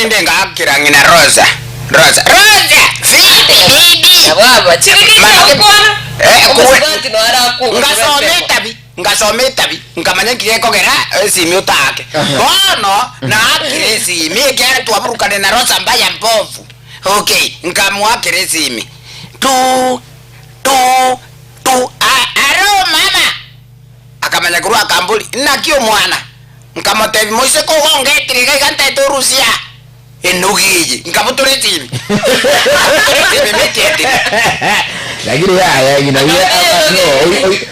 rinde ngaakera ng'ina Rosa, Rosa, Rosa! Phoebe, Phoebe! Nabo aba chingaki Mana chia gokwana, Eh, kwe- omosubati noyo arakwoka Ngasoma etabi, ngasoma etabi, nkamanya nki gekogera esimi otaake. Bono naakire esimi ekiagera twaburukane na Rosa mbaya mbovu. Okay, nkamoakera esimi, tu, tu, tu, a- aro mama! Akamanya korwa akamboria, Naki omwana? Nkamotebia, Moiseke ogongetire iga iga ntaete orusia enogi eye. Nkabutora esimi. Nkabutora esimi immediately. Lakini yaya ng'ina ye no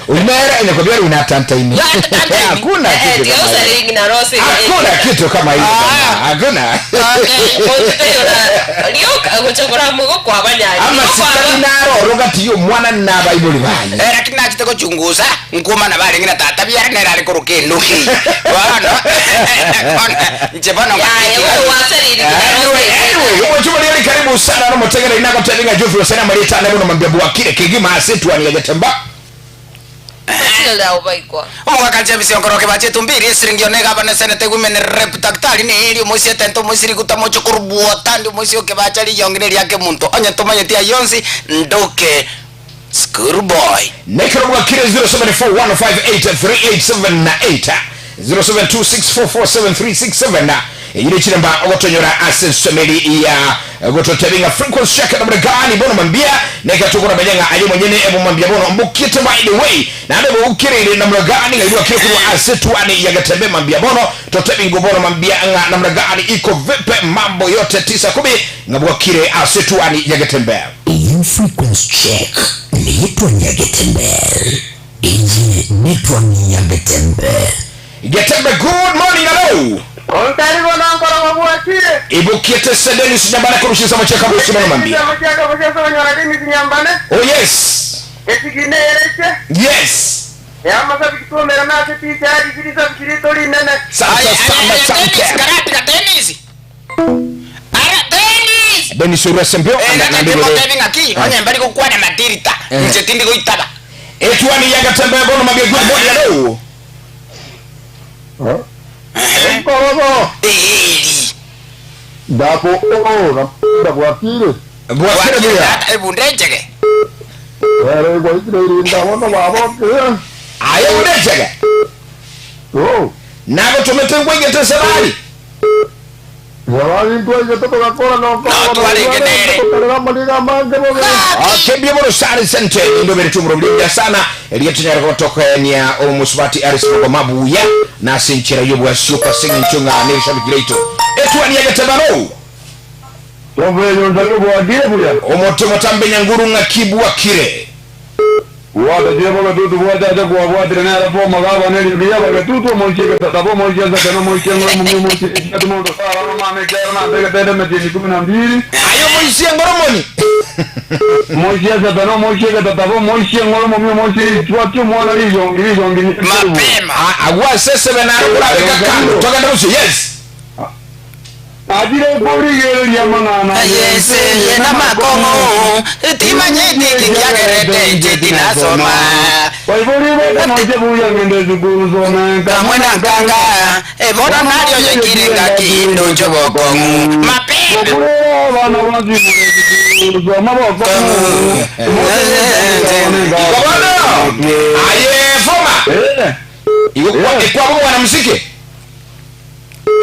oimere nakwambia una tantaini. Tantaini. Hakuna kitu tiga kama hiyo. gosareri ng'ina Rose Hakuna kitu kama hiyo Ah. bana. Hakuna. rioka gocha koramwe gokwaba nyari Ama sikari naro rogati yo mwana na baibuli baye. Eh, lakini nachete gochungusa nkomana barenge na tata biara nere are koroka enogi eye. Bono bono inche bono Yaya, bono gwasariri ng'ina Anyway, Rose anyway, omochie oria ori karibu sana nomotegereri nagotebia ng'a Geoffrey Oseni amarieta ane bono mambia bwakire kegima ase etuani ya Getemba. Matilda obaikwa. Omogaka James Onkoroke bache etumbiri esiringi one gavana senate women rep daktari neri omoisia etente omoisia riguta moche korubwota ndi omoisia okebacha riyongi neriake omonto onye tomanyeti ayio onsi ndoke school boy. Nekero bwakire 0741583878 0726447367 eyio nechinemba ogotonyora ase ensomeri ya gototebia ng'a frequency check namna gani bono mambia neka tokoramenya ng'a aye monyene ebomambia bono mbokiete by the way naende bogokereire namna gani ng'a irwakire korwa ase twani ya Getembe mambia bono totebi ngo bono mambia ng'a namna gani iko vipi mambo yote tisa kumi ng'a bwakire ase twani ya Getembe. Eyio frequency check neyetwani ya Getembe. Eye netwani ya Getembe. Getembe good morning hello. Ontari bono nkorogo bwakire. Ibukiete se Dennis Nyambane korushinsa mocheka bosi bono mambia. Mocheka bosi ase Dennis Nyambane. Oh yes. Esigine ereche. Yes. Yamasabi kitumera nase ticha risiri rito rinene. Santa sana Dennis sante. karatiga Dennis. Ara Dennis. Dennis Urasembio Eh, anda naki nandire. motebi ng'aki onye mbari gokwana matirita inche tindi goitaba. Etwani ya Getembe bono mambia good morning hello. Nkorogo Eri. ndako o na bwakire Bwakire buya. Tata ebunde enchege. ere gwaikire irinda bono babokire Aye undechege. o Nagotomete ngwegete sabari. yabari ntwaige tugakora No, twarenge nere. nokarera amariga amange bobe Akembia bono sare sente indobere tumuro mlinda sana eliyetunyara kotokenia omusubati Aris Mabuya na sinchera yobwa super singing chunga neshabikireito. Etwani ya Getembe no. toveyo nzalio bwakire buya Omoto motambe nyanguru ng'akibwakire. bwatachire bogetutu bwachacha kwabwatire nere bomagaba neribiya bagetutu omoisie getata bomoisie nsake nomoisie ngoro mumia omoisie atu mondo sara nomame kero nambegete metieni kumi na mbili Ayo moisie ngoromoni. moisie sete nomoisie getata bomoisie ngoro mumia omoisie itwati omwana rizongi rizongi Mapema. Agwa sese bena kurabika kando. Togenda busu yes. ajire korigereria mang'ana Yese yena makong'o timanyeti kikiagerete inche tinasoma. baibuli bete moisie buya ngende sukuru some Kamwe na nkanga ebono naryo yekire ngaki ndoncho bokong'u. Mapema. okurera abana bazimure sukuru soma bokong'u Bono. Aye foma. Iko kwa kwa mwanamuziki.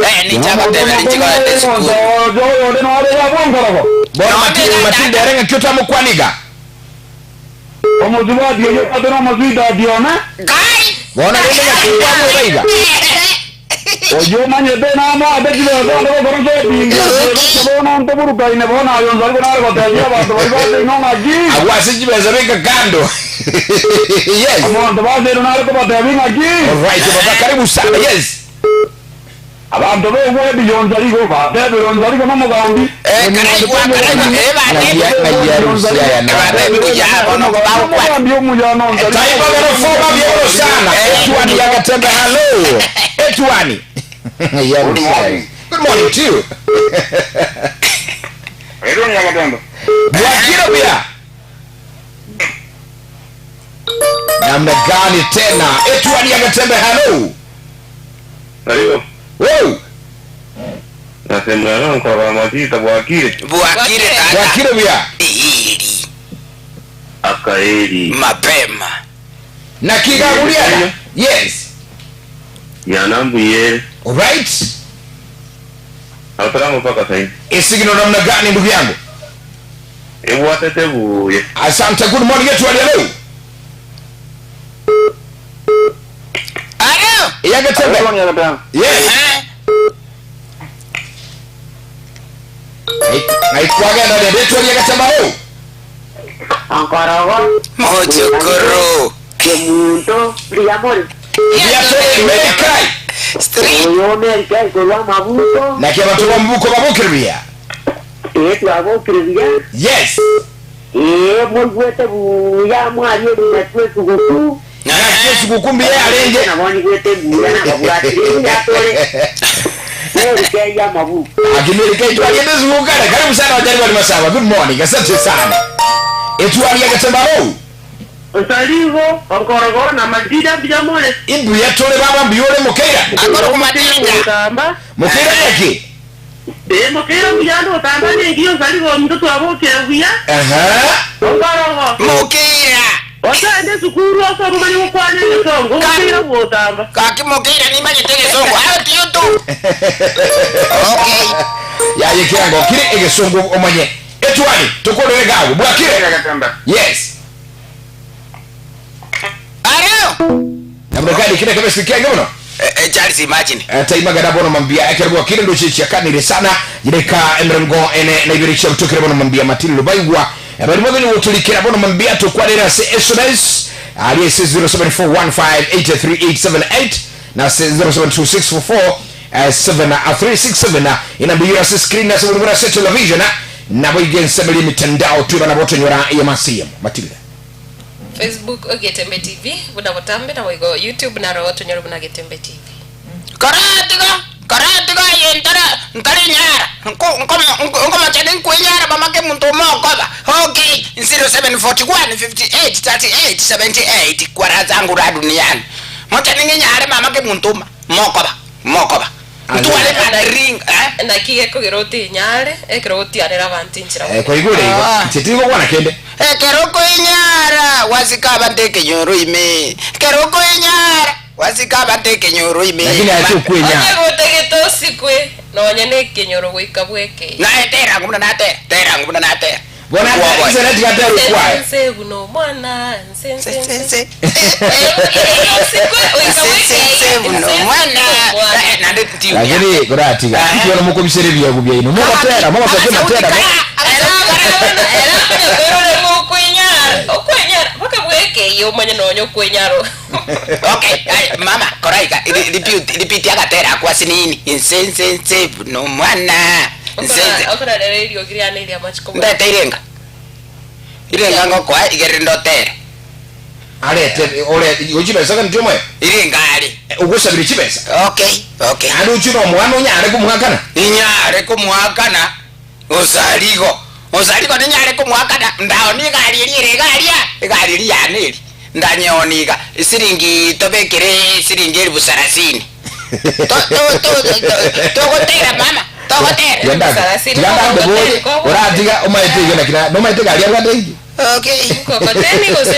Eh, nichabatebera nchigoete sukuru. Bono No, Matilda nega- Matilda erenga kyota mukwaniga. omozubatioatenomosuitatione Gai. Bono rende ng'akibwa baiga. oyo omanyete namwate chibesoondogokorosepingebono ntoburukaine bono ayo nzariko nare gotebia abanto bari baseino ng'aki Agwa se chibesa beka kando. Yes. omonto baseino nare kobatebia ng'aki Alright baba karibu sana. Yes. abanto begwedi yonzariko batebire onzariko nomogambi Eh, karaigwa karaigwa eh Ng'ayia batebire. ng'ayia rusia ya na. omogambi omuyano Taifa goro foma bioro sana. Etwani ya Gatembe hello. Etwani. Yeah, Good morning. Good morning to you. Bwakire buya. Namna gani tena? Etwani ya Gatembe hello. Wow. Nasemurana nkorora Masita bwakire. Bwakire tata. Bwakire buya. Eeri. Akaeri. Mapema. Naki iga aguriana? Yes. Yana mbuya. Alright. Ataramo mpaka sahi. Esigino namna gani ndugu yangu? Ebwatete buya. Asante, good morning yetu hali ya leo. Alo. Yagetembe. Yes. Eh? Naikwagenda ndetwa lyegatema huu. Ankorogo Mochokoro. kemunto mbuya more. Yatore Merikai. Street. Oyo Amerika ikorwa amabuto Na kia batu ba mbuko babukiriria. ee twabokire buya Yes. ee moigwete buya mwarie natwe suguku Na kia sikukumbi ye arenge. nabo nigwete buya nababwatire buya tore Amerika ya mabuto Akimerika itwali ndizungukana. Karibu sana wajaribu wa Masaba. Good morning. Asante sana. Etwali yagatema huu. Osaligo, onkorogo na Matilda mbuya more. Imbuya tore baba mbiyore mukeira. Akoro kumadinja. Otamba. Mukeira yake. Ee mokera mbuya ndo otamba nengi osaligo omuntu twabokire buya. Aha. Onkorogo. Mukira. Osaende sukuru osoma mani gokwana egesongo mokera bwotamba. Kaki mukira nimanyete gesongo. Ayo tiyo tu. Okay. Yaye kirango kire egesungu omanye. Etwali tukorere gago. Bwakire. Yes. Alo. Namna gani kile kama sikia ngono? Eh, eh, Charles imagine. Taimaga bono mambia ekerwa kile ndo chichi akanire sana jireka emrengo ene na ibiri cha mtukire bono mambia matili lubaigwa bali mwe ni utulikira bono mambia tukwarira se SMS ali se 0741583878 na se 072644 7367 inambira se screen na se se television na boigense mili mitandao tu bana boto nyora ya masiyemo matilda Facebook Ogetembe TV buna botambe na boigo YouTube naro tonyore buna Getembe TV. Karatiga. Karatiga yentara ntari nyara. Nko nko nko machane nkwenyara mamake muntu mokoba. Okay. 0741 58 38 78 kwara zangu ra duniani. Mochane ngenyare mamake muntu mokoba. Mokoba. Ntwale madringa. Eh? Naki gekogera otinyare ekero gotianera abanto inchera. eh, kwa igure Ah. igo chitiko kwana kende Ekero koinyara wasikaba ntekenyoro ime. Kero koinyara wasikaba ntekenyoro ime. lakini ati ukwenya Onye gotegete osikwe nonye na ekenyoro goika bwekei. Naye tera ngumna nate. Tera ngumna nate. bona internet gatero kwaye Nse buno mwana nse nse nse. Nse. Osikwe oika bwekei. buno mwana. Eh, nande tiyo. lakini kuratiga Eh. ikiona mukomisere byago byaino mugatera mugatera matera okwenyara paka bwekei omanye nonye okwenyaro Okay, ay, mama, koraika repeat repeat agatera kwa sinini. Nse nse nse buno mwana. Nse nse. okorarera eriogi riane ria machiko Ndete irenga. Irenga ngokwa igere ndotere. arete ore uchibesa kandi chomwe Irenga ari. ugusabira chibesa Okay, okay. andi uchino omwana unyare kumuhakana Inyare kumuhakana. Osaligo. Osaligo ninyare kumuhakana. Ndao ni gari ri garia. Igari ri yaneri. Ndanyoniga siringi tobekere siringi elfu thelathini. To to to to- togotera mama. Togotera. Sarasini, yandandeboye uratiga umaete igena kina nomaete gari arwate igi Okay. mkokoteni gose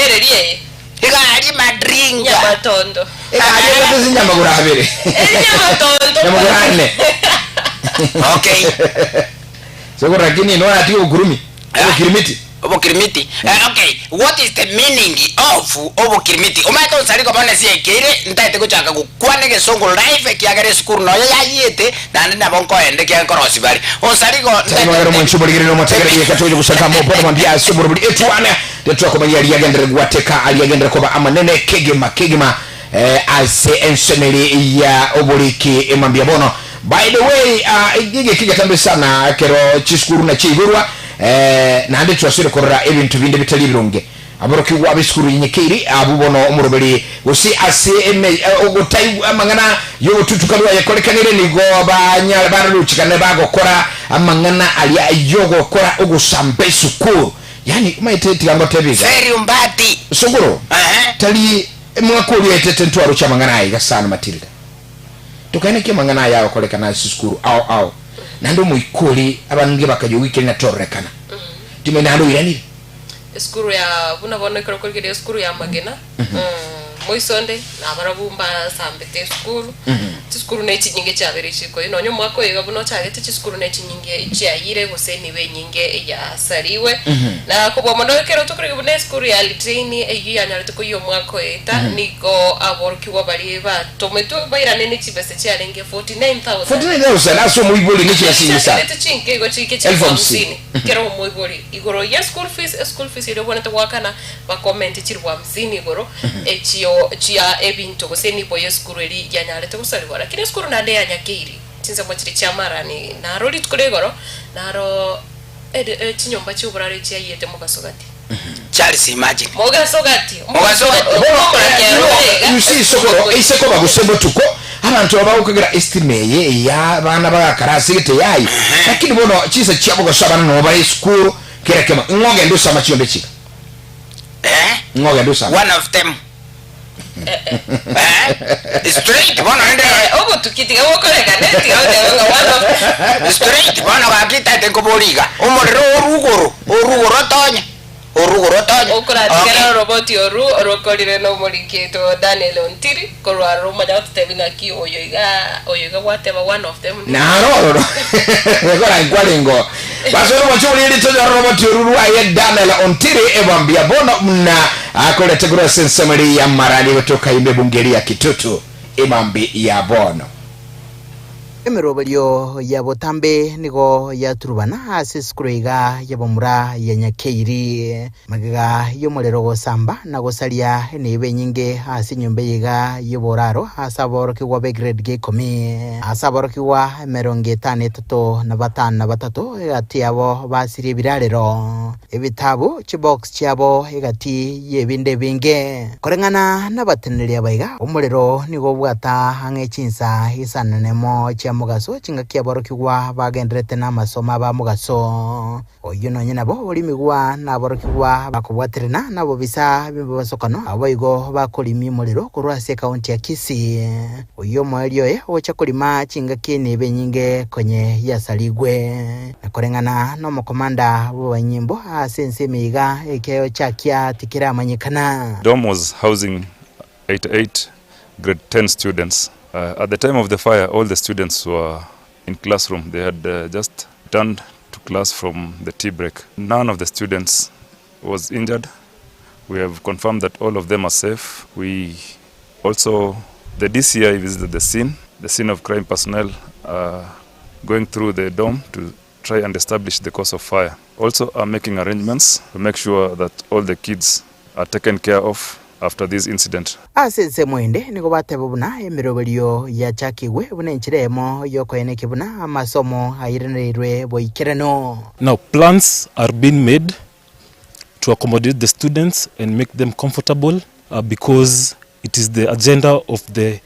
ererie Igari madringa. nyamatondo igari arwate sinyamagura abere enyamatondo nyamagura ane Okay. soko lakini no atiga ukurumi ukirimiti Obokirimiti. Eh, okay. What is the meaning of obokirimiti? Umaete osaligo bone siekire ntaete guchaka gukwana egesongo live ekiagera esukuru noyo yayete naende nabo nkoende kiankorosi bari. Osaligo taimagara mwenchu muligiriro motegererie katoje gusaka mo bono mambia suburu buri etwana tetwa kumanya aliagendere gwateka aliagendere koba amanene kegema kegema eh, ase ensemeri ya oboriki emambia bono by the way uh, igige kigatambe sana kero chisukuru na chigurwa eh, nande twasire korora ebintu binde bitari birunge aborokigwa ab'esukuru yenyekeiri abu bono omoroberi gose ase eme eh, ogotai amang'ana yogotutukanwa yakorekanire nigo banya bararuchikane bagokora amang'ana aria yogokora ogosamba esukuru yani maite tigango tebiga Feri umbati. suguru Eh. tali mwaka uria etete ntwaro cha mang'ana aiga sana matilda tukaenekia mang'ana aya agokorekana ase esukuru ao ao Naende omoika oria abange bakayogikera ng'a tororekana. Timanyeti naende oiranire. Esukuru ya buna bono ekero okorigereria esukuru ya amagena, moisonde nabarabwo mbasambete esukuru, chisukuru ne chinyinge chiabeire chikoyia nonye omwaka oyo iga buna ochagete chisukuru ne chinyinge chiayire gose enibo enyinge yasariwe. Na kobua mono ekero tokorigia buna esukuru ya Litein eyio yanyarete koyia omwaka oyo eta nigo aborokigwa baria batometwe bairane ne chibesa chiarenge 49,000. 49,000 ase omoibori ne chibesa inye sana. Chiakerete chinke igo chike Elfu chilifu hamsini. hamsini kera omoibori. Igoro ye school fees, eschool fees eria obwenerete goakana bakomente chilifu hamsini igoro echio chia ebinto gose enibo yesukuru eria yanyarete gosarigwa. Lakini esukuru naende yanyakeiri chinsemo chiria chia marani naro rituko ria igoro naro eri chinyomba chioboraro echiayiete mogaso gati. Charles imagine. Mogaso gati. Mogaso gati. Bono you see sokoro eise koba gose botuko abanto aba bagokogera estima eye eya abana bagakara ase gete yaye lakini bono chinsa chia bogaso abana nabo bare esukuru kera kemo ng'o ogende osama chiombe chiga Eh? ng'o ogende osama One of them. Eh? Straight bono rende Obotuki tiga bokorekane tiga goteba ng'a one of straight bono gaki taete nkobori iga omorero orugoro orugoro otonye orugoro otonye Okoratigera oroboti oru orokorire nomorikito Daniel Ontiri korwa aroro omanya gototebi ng'aki oyo iga oyo iga gwateba one of them Naro ororo ekora nkwarengo Basore omochie oria ritonya oroboti oru rwaye Daniel Ontiri eba mbuya bono buna akorete korwa ase ensemo eria y'amarani gotoka ime ebunge eria ya Kitutu emambi ya bono. Emeroberio ya botambe nigo yaturubana ase esukuru iga y'abamura ya Nyakeiri. Magega y'omorero gosamba na gosaria enibo enyinge ase enyomba eye iga y'oboraro ase aborokigwa b'egrade gia ikomi. Ase aborokigwa emerongo etano etato na batano na batato egati yabo basirie ebirarero, ebitabu, chibox chiabo egati y'ebinde ebinge. Koreng'ana nabateneneri aba iga, omorero nigo obwata ang'e chinsa isano nemo chia mogaso chingaki aborokigwa bagendererete namasomo aba mogaso. Oyio nonye nabo orimigwa naborokigwa bakobwaterana nabobisa b'emebasokano, naboigo bakorimia omorero korwa ase ekaunti ya Kisii. Oyio omoerio oye ogocha korima chingaki enibo enyinge konye yasarigwe. Na koreng'ana nomokomanda bw'abanyimbo ase ense ime iga ekeeo chiakia tikeramanyekana. Dom was housing 88 grade 10 students. At the time of the fire all the students were in classroom they had just returned to class from the tea break. None of the students was injured. We have confirmed that all of them are safe. We also, the DCI visited the scene. The scene of crime personnel are going through the dorm to try and establish the cause of fire. Also are making arrangements to make sure that all the kids are taken care of after this incident. Ase ensemo ende nigo bateba buna emeroberio yachakigwe buna enchera eyemo y'okoenekia buna amasomo airanereirwe boikeranu. Now plans are being made to accommodate the students and make them comfortable because it is the agenda of the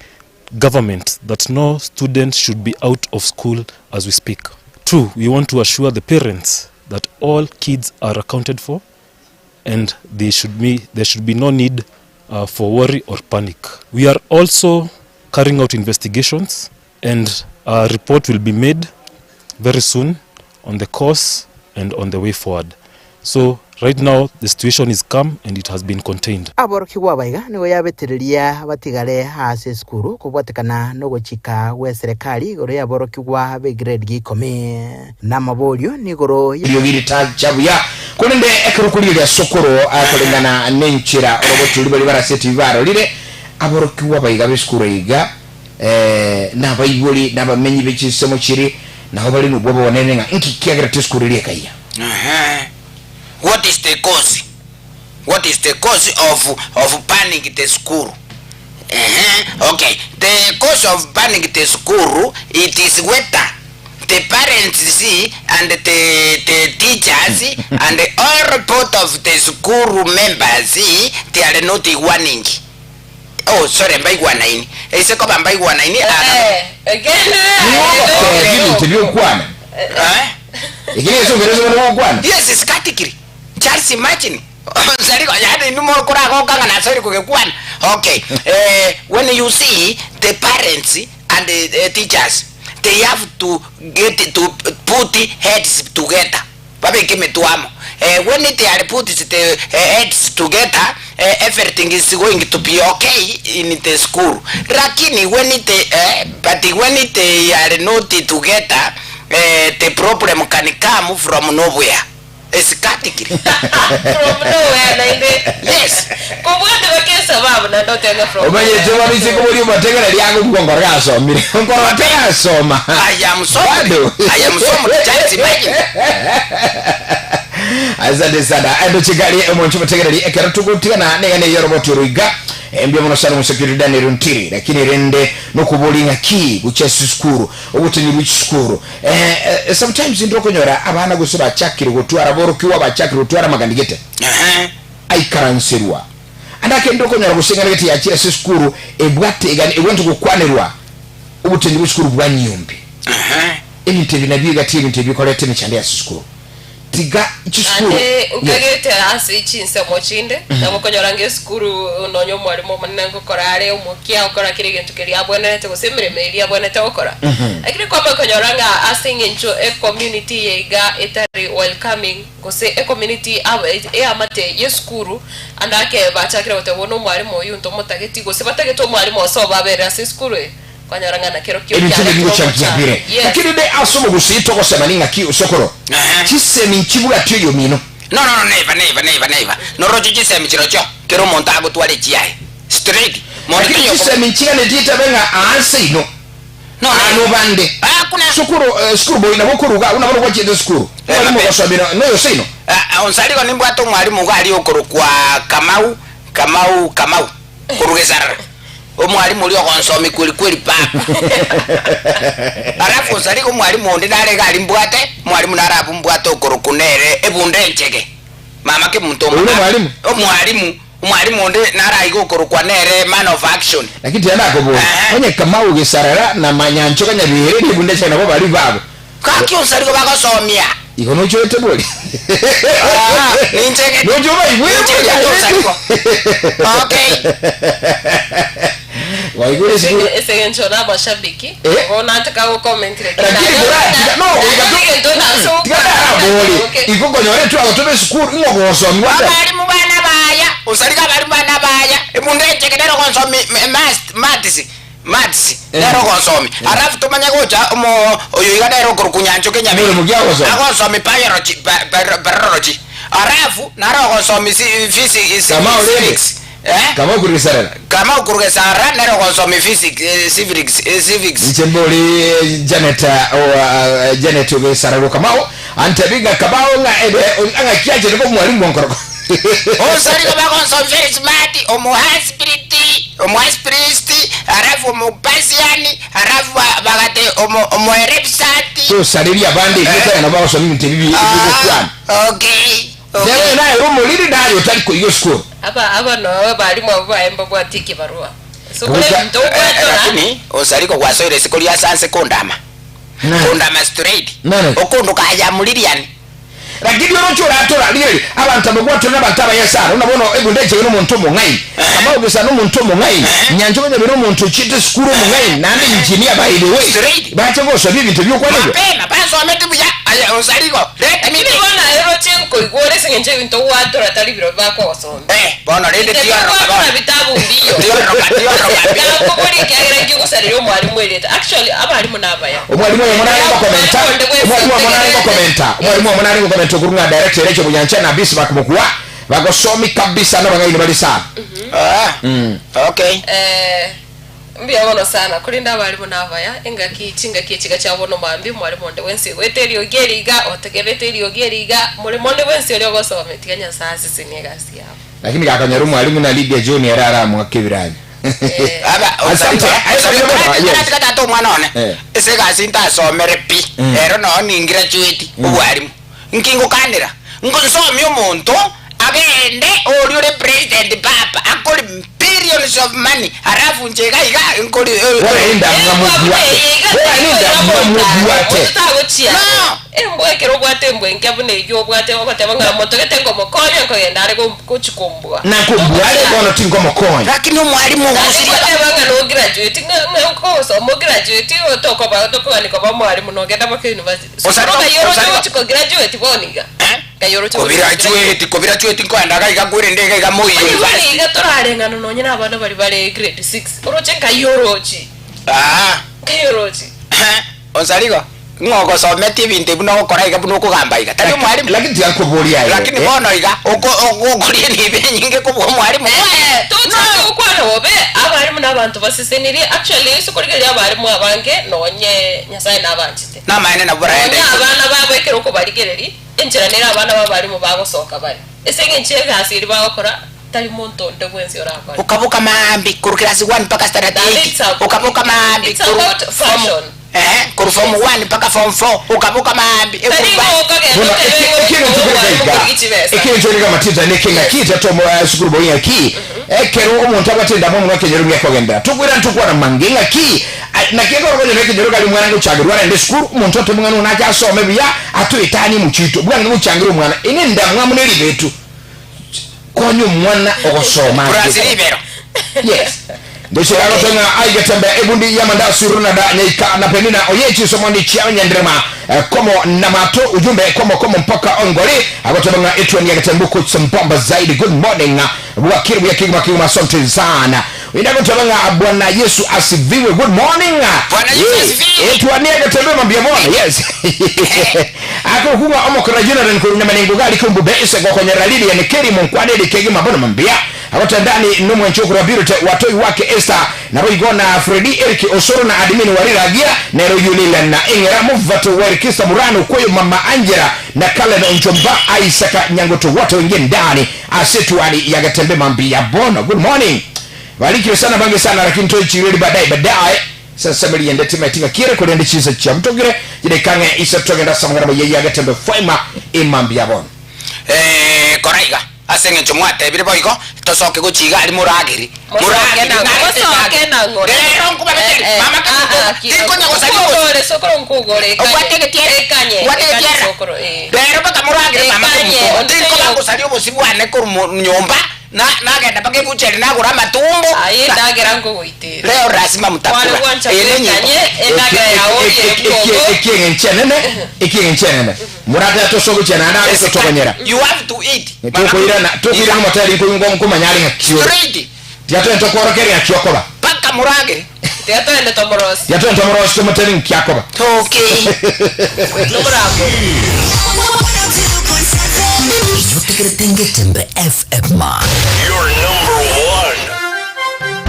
government that no student should be out of school as we speak. Two, we want to assure the parents that all kids are accounted for and they should be, there should be no need uh, for worry or panic. We are also carrying out investigations and a report will be made very soon on the course and on the way forward. So right now the situation is calm and it has been contained. Aborokigwa aba iga nigo yabetereria batigare ase esukuru kobwatekana nogochika gwe serikali igoro y'aborokigwa b'egrade gia ikomi. Namaborio nigoro ya. Eriogi ritacha buya, korende ekero okorigereria sokoro koreng'ana nenchera oroboti baria bare ase etibi barorire, aborokigwa baiga b'esukuru iga nabaibori na abamenyi be chinsemo chiria nabo bare nobwoba obonene ng'a inki kiagerete esukuru eria ekayia. Ehe. What is the cause? What is the cause of of burning the school? Ehe, okay. The cause of burning the school, it is whether the parents see and the, the teachers and all part of the school members they are not warning. Oh, sorry, mbaigwanaini. Ase koba mbaigwanaini, Eh, again, Nigo eh, ogotebia ebinto bi'okwana. Eh? Eki negesongo ere ase gokwana. Yes, sikatikiri. Charles imagine. Nsariko, yaani inwe mokoragoka ng'a nasori kogekwana. Okay. Eh, when you see the parents and the teachers, they They have to get to put heads together, babeke emetwe amo. When they are put the heads together, everything is going to be okay in the school. Lakini when they, but when they are not together, the problem can come from nowhere. Esikatikiri. From nowhere naende. Yes. Kobwate bake esababu naende otebe from Omanyete nowhere. babise koboria omotegereri agokwa nkoro gasomire nkoro atarasoma I am sorry. Bado. I am sorry. Just imagine. Asante sana endo chigari omonche omotegereri ekero togotigana niga niyo roboti oroiga embia mono sana omosekiri Daniel Ntiri lakini rende nokobori ng'aki gochia ase esukuru ogotenyi bwa chisukuru Eh, eh, sometimes intwe okonyora abana gose bachakire gotwara borokigwa bachakire gotwara amagani gete aikaranserwa ande ake intwe okonyora gose eng'ana gete yachire ase esukuru ebwate egani ebwate gokwanerwa obotenyi bwa esukuru bwa nyombi ebinto ebi nabio egati y'ebinto ebikoreta emechando ase esukuru tiga chisukuru Ande Yes. nkagete ase chinsemo chinde nabo okonyora ng'a esukuru nonya omwalimu omonene ngokora are omokia okora kera egento keria abwenerete gose emeremo eria abwenerete gokora lakini kwamanya okonyora ng'a ase eng'encho ecommunity eye iga etari welcoming gose ecommunity aba eamate ya esukuru ande ake bachakire goteba bono omwalimu oyio ntomotageti gose batagete omwalimu ase obabere ase esukuru eye kwanyora ng'a nakerokio Ebinto ebi kiaretire bigochangia omochando. bire. Yes. Lakini rende ase omogusii togosemani ng'aki osokoro, chisemi nchibwati oyomino. No, no, no, never, never, never, never. Noroche chisemi chirochio, kera omonto agotwara echiaye. Straight. Monto Lakini taiyo chisemi nchiganetie etabe ng'a aase ino, No, no. aa nobande. Hakuna. Sukuru, eh, sukuru boy nabo okoruga abwo nabo nogwachiete sukuru. Eh, Omwalimu mabe. ogosomera noyose ino. Ah, onsarigo nimbwate omwalimu iga aria okorokwa Kamau, Kamau, Kamau, korwa Gesarara. Omwalimu oria ogonsomi kweri kweri papa. Alafu onsarigo omwalimu onde nare iga aria mbwate, omwalimu nare abwo mbwate okorokwa nere ebunda enchege. Mama kemonto Oyio nomwalimu? Omwalimu, omwalimu onde nare aiga okorokwa nere man of action. Lakini tiga nakoboria, Ehe. onye Kamau Gesarara na Manyanchoka Nyabere na ebunda enchege nabo baria babo, Gaki onsarigo bagosomia. Igo nochoete bori? Ah, ninche Noche obaigwere Ninche bori? gete osarigo. Okay. Waigure esukuru. Ase eng'encho na amashabiki Eh. bono nataka gocomment lakini Lakini bora no oiga egento nase tiga darabori. Igo konyora etwagotoba esukuru ing'o gosomiwa ata. Abarimu bana baya, osarigo abarimu bana baya. Emundu enchege nere ogonsomi maths, Maths nere ogonsomi alafu tomanye gocha omo oyo iga nere okorokwa Nyanchoka Enyaberi Omoremo ki agosoma? agonsomi biology ba- ba- biology alafu nare ogonsomi si- physics Kama orende. civics eh Kama okorugesarera. kama okorugesara nere ogonsomi physics eh, civics eh, civics Inche mbori Janet oa Janet ogesarerwa Kamau antebi ng'a Kamau ng'a ebe ng'aki anchete koba omwalimu bwankoroko. Osarigo bagonsomi very smart omohaspirit Omoaspiristi, alafu Omopasiani, alafu bagate Omoerebisati. Tosareria abande erieta aye nabo bagosoma ebinto ebi bigokwana. Ah, okay, okay. Nere naye ore omoriri naye otari koiga esukuru. Aba aba noo abalimu abwo baye mbabwate ekebarua. So kore Gocha- ebinto ogwatora. Lakini osariko gwasoire isiko ria sanse kondama. Kondama straight. Nani? Okondoka I am Lilian. Lakini oroche oratora, rigereria, abanto aba gwatore nabanto abaye sana. Buna bono ebunda enchege nomonto omong'aini, Kamau nomonto omong'aini, Nyanchoka Nyabere nomonto ochiete esukuru omong'aini, naende engineer by the way. Straight. Bache gosobia ebinto biokwana ebio. Mapema bansometi buya aye osarigo let me Lakini bono aye roche nkoigwa ore ase eng'encho ebinto gwatora tari birobio bakogosomia. Eh, bono rende Intwe tioroka togwatora bono. bitabu mbiyo. Tioroka, tioroka. Nakobori ekiagera nki omwalimu erieta. Actually abalimu nabaya. Omwalimu oyomo nare ngokomenta, omwalimu oyomo nare ngokomenta, omwalimu oyomo nare ngokomenta okorwa ng'a director Rachel Bunyancha na Bismarck Mokua bagosomi kabisa nabang'aini bare sana. Ah, okay. Eh, mbuya mono sana korende abalimu nabaya engaki chingaki echiga chia bono mambia omwalimu onde bwensi ogoeta eriogi eri iga otegererete eriogi eri iga moremo onde bwensi oria ogosoma tiga Nyasaye asesenie egasi yabo. Lakini gakonyora omwalimu na Lydia John ere aramoake ebiranya. Aba, Asante. osari- Yes. Kare tiga tata omwana one Eh. ase egasi ntasomere pi ero noo ningraduate obwarimu nki ngokanera nko nsomie omonto agende oria ore president papa akore pi. Billions of money alafu inche iga iga nkori Bora endamwamu obwate. Bora nendamwamu obwate. No. Embwa ekero obwate embwa enke buna eyio obwate ogoteba ng'a motogete ngomokonya nkogenda are gochi kombua. Na nkombua are bono tingomokonya. Lakini omwalimu Naende ogosuria. ngoteba ng'a no graduate ng'a ng'a nkogosoma ograduate tokoba tokogani koba omwalimu nogenda mpaka university. Osari Sukuru ng'ai oroche osari gochi kograduate bono iga? Eh? Ng'ai oroche gochi kograduate? Kobirachueti kobirachueti nkoenda iga iga kwerende iga iga moi Onye bono university. iga torareng'ana nonye na abana baria bare grade six, oroche ng'ai orochi? Aa. Ng'ai orochi? Onsarigo, ng'o ogosometie ebinto ebi buna ogokora iga buna okogamba iga? Tari omwalimu? Lakini tiga nkoborie aye. Lakini eh. bono iga, oko okoria enibo enyinge kobua omwalimu? Eh, tochake gokwana bobe, abalimu na abanto basesenirie, actually ase okorigereria abalimu abange nonye Nyasaye nabanchete. Namaene nabwo baraende Nonye igoro. abana babo ekero okobarigereria, enchera nere abana b'abalimu bagosoka bare. Ase eng'encho y'egasi eria bagokora, tari monto onde bwensi orakore. Okaboka maambia korwa class one mpaka standard Naende eight, it's a- okaboka maambia it's korwa about form fashion. ehe, korwa form one mpaka form four, okaboka maambia Tari ekurubasi. ng'a okogenda Bono otebe eki- ng'a ekintu okoba kere omwalimu gaiga korigia chibesa. ekintu kere matita neke ng'aki tatomo sukuru boyi ng'aki ekero omonto abwate endamwamu ng'a ekenyoro gekogendera tokwira ntokwana mange ng'aki Aye, naki ekero okonyora ekenyoro kare omwana ngochangerwa arende esukuru, omonto ote omong'ana one ache asome buya, atoetanie omochito, bwange gochangera omwana, eye nendamwamu ne ribetu. Konya omwana ogosoma Plus ase. ribero. Yes. Ndoche agote ng'a aigete mbe ebundi y'amandasi Ronada Nyaika na Penina oye chisomondi chia Nyanderema eh, komo na mato ujumbe komo komo mpaka ongori agoteba ng'a etwani ya Getembuku sambamba zaidi good morning Bwakire buya kegima kegima asante sana. Oinde agoteba ng'a Bwana Yesu asifiwe good morning. Bwana Yesu Eh, asifiwe. eh, twanie agatebe mambia bono yes. Akoku ng'a omokora Jonathan korwa Nyamanengo gari kombube ise gokonyerera Lilian Keri monkwaneri kegima bono mambia. Agoteba Dani nomwanchi okorwa Birute watoi wake Esther naboigo na Freddy Eric Osoro na admin wa Riragia nero Yulila na Eng'era Movato wa Erikista Murano Kwoyo Mama Angela na Caleb Nchomba Isaka Nyangoto wote wengine ndani Ase twali ya Getembe mambia bono. Good morning. Barikiwe sana bange sana lakini toichireri baadaye baadaye. Sasa meri ende timeti ng'akire korende chinsa chiamtogire chidaika ng'e ise togenda ase amang'ana amaya ya Getembe Faima emambia bono. Eh, kora iga, ase eng'encho mwatebire boigo, tosoke gochia iga aria moragere. Mosoke Moragere, nang'o, narete mosoke endagera. nang'o. Rero nkobabetere, Eh, eh, mama ah, kemunto, ah, ki- tinkonya gosaria obosie. nkogore, sokoro nkogore, ekanye. Obwate egetiara, Ekanye, obwate ekanye egetiara. sokoro, eh. Rero mpaka moragere mama Ekanye, kemunto, onde tinkoba taiyo. ngosaria obosie bwane korwa mo nyomba, na nagenda mpaka ebucheri nagora amatumbo. Aye, Na- endagera nkogoitera. Leo lazima mtakula. Kware gwancha Eye nenyimbo. bwekanye, endagera yao oyere bwogo. Ekieng'encho enene ekieng'encho enene morate tosogochia naende agototogonyera You have to eat. tokoirana tokoirana omotari nkomanya are ng'aki ore Straight. tiga togende tokworokeria ng'aki okoba Mpaka moragere. Tiga togende tomorosie. tiga togende tomorosie tomotebi ng'aki akoba Okay. Nomorango. Iyotegerete Ngetembe FM. Your number one.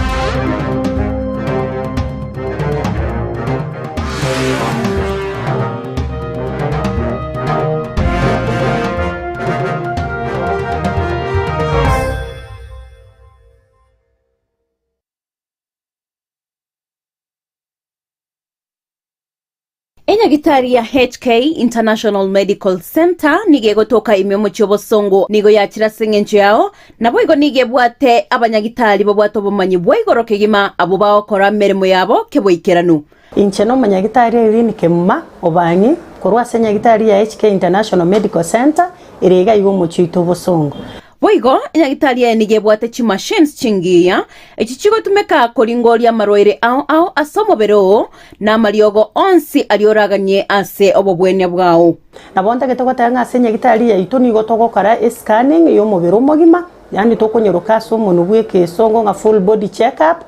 Enyagitari ya HK International Medical Centre nigo egotoka ime omochie obosongo nigo yachire ase eng'encho yao, naboigo nigo ebwate abanyagitari babwate obomanyi bwa igoro kegima abwo bagokora emeremo yabo keboikeranu. Inche nomonyagitari Irene Kemuma Obang'i korwa ase enyagitari ya HK International Medical Centre ere iga iga omochie oito obosongo. Boigo, enyagitari eye nigo ebwate chimachines chingiya, echi chigotumeka koringoria amarwaire ao ao ase omobere oo, na amariogo onsi aria oraganie ase obobwenia bwao. Nabo ntagete goteba ng'a ase enyagitari yaito nigo togokora escanning y'omobere omogima, yaani tokonyeroka ase omonwe bw'ekesongo ng'a full body check up,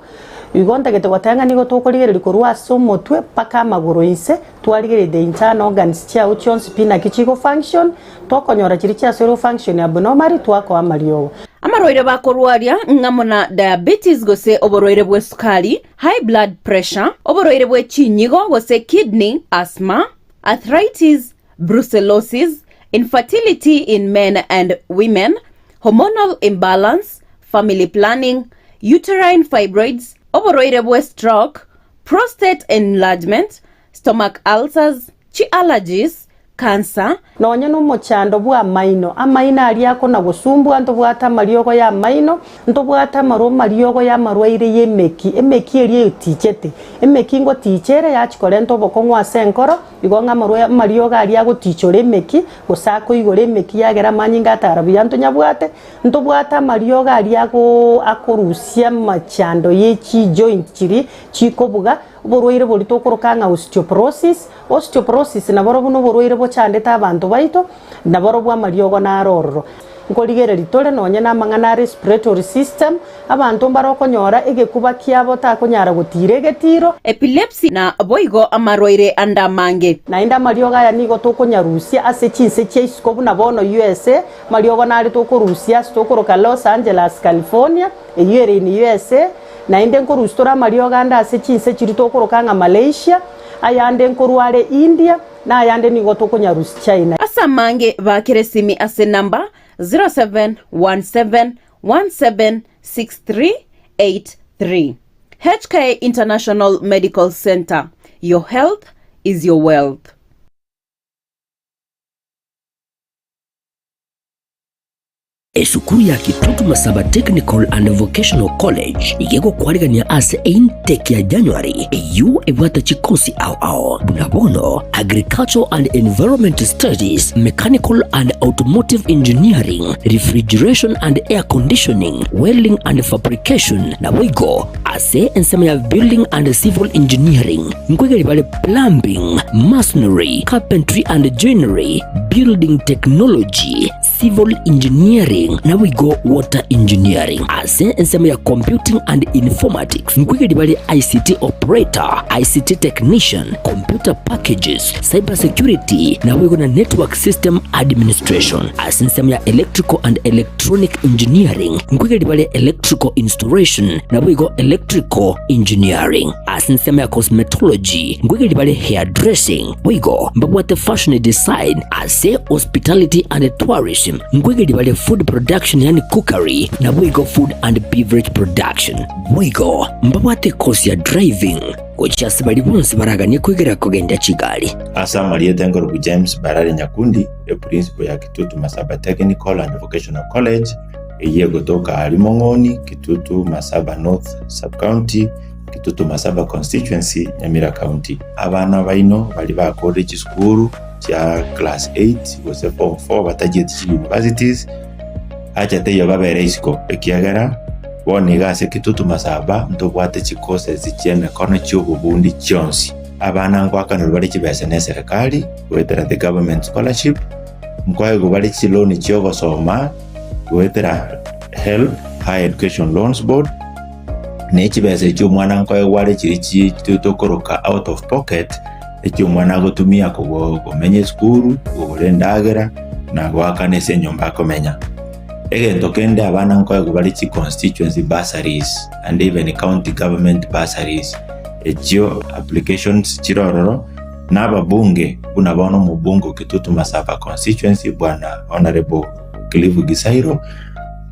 Igo ntagete goteba ng'a nigo tokorigereria korwa ase omotwe mpaka amagoro inse, twarigereria the internal organs chiao chionsi pi naki chigo function, tokonyora chiria chiasoire go function abnormally twakoa amariogo. Amarwaire bakorwaria ng'amo na diabetes gose oborwaire bw'esukari, high blood pressure, oborwaire bwe chinyigo gose kidney, asthma, arthritis, brucellosis, infertility in men and women, hormonal imbalance, family planning, uterine fibroids, oborwaire bwe stroke, prostate enlargement, stomach ulcers, chi allergies, Cancer, Nonye nomochando bw'amaino, amaino aria akona-gosumbua, ntobwate amariogo y'amaino, ntobwate amarwa amariogo y'amarwaire y'emeki, emeki eria etichete. Emeki ngoticha ere yachia korenta obokong'u ase enkoro, igo ng'a amarwa amariogo aria agotichora emeki, gose akoigora emeki yagera amanyinga atara buya ntonyabwate, ntobwate amariogo aria agoo akorusia amachando ye chijoint chiria chikobuga, oborwaire boria tokoroka ng'a osteoporosis, Osteoporosis naborobwo noborwaire bochandete abanto baito, naborobwo amariogo naro ororo. Nkorigereria tore nonye namang'ana a respiratory system, abanto mbare okonyora egekuba kiabo takonyara gotiira egetiro. Epilepsy na boigo amarwaire ande amange. Naende amariogo aya nigo tokonyarusia ase chinse chia isiko buna bono USA, amariogo nare tokorusia ase tokoroka Los Angeles, California, eyio ere in USA, naende nkorusia tore amariogo ande ase chinse chiria tokoroka ng'a Malaysia, Ayande nkorwa are India, na ayande nigo tokonyarusia China. Ase amange baakere esimi ase enamba 0717176383. HK International Medical Centre, your health is your wealth. Esukuru ya Kitutu Masaba Technical and Vocational College nigo egokwarigania ase eintake ya January eyio ebwate chikosi ao ao buna bono Agricultural and Environment Studies, Mechanical and Automotive Engineering, Refrigeration and Air Conditioning, Welding and Fabrication naboigo ase ensemo ya Building and Civil Engineering nkoigeria bare Plumbing, Masonry, Carpentry and Joinery, Building Technology, Civil Engineering naboigo Water Engineering. Ase ensemo ya Computing and Informatics nkoigeria bare ICT Operator, ICT Technician, Computer Packages, Cyber Security naboigo na Network System Administration. Ase ensemo ya Electrical and Electronic Engineering nkoigeria bare Electrical Installation naboigo Electrical Engineering. Ase ensemo ya Cosmetology nkoigeria bare Hairdressing boigo mbabwate Fashion Design. Ase Hospitality and Tourism nkoigeria bare Food Production yaani Cookery naboigo Food and Beverage Production. Boigo mbabwate ekosi ya Driving gochia ase baria bonsi baraganie koigera kogendia chigari. Ase amarieta enkorokwa James Barare Nyakundi, eprinciple ya Kitutu Masaba Technical and Vocational College, eyio egotoka aaria Mong'oni, Kitutu Masaba North Sub-County, Kitutu Masaba Constituency, Nyamira County. Abana baino baria bakorire chisukuru chia class 8 gose form 4 batachieti chi universities, acha teiyo babere isiko ekiagera bono iga ase Kitutu Masaba ntobwate chi courses chia emekono chia obobundi chionsi. Abana nkoakanerwa bare chibesa ne eserekari goetera the government scholarship, nkoegwa bare chiloan chia ogosoma goetera HELB, Higher Education Loans Board, ne chibesa echio omwana nkoegwa are chiria chi tokoroka out of pocket, eki omwana agotumia komenya esukuru, kogora endagera, na goakana ase enyomba akomenya. Egento kende abana nkoegwa bare chi constituency bursaries and even county government bursaries, echio applications chire ororo, na ababunge buna bono omobunge o Kitutu Masaba constituency bwana Honourable Cliff Gisairo,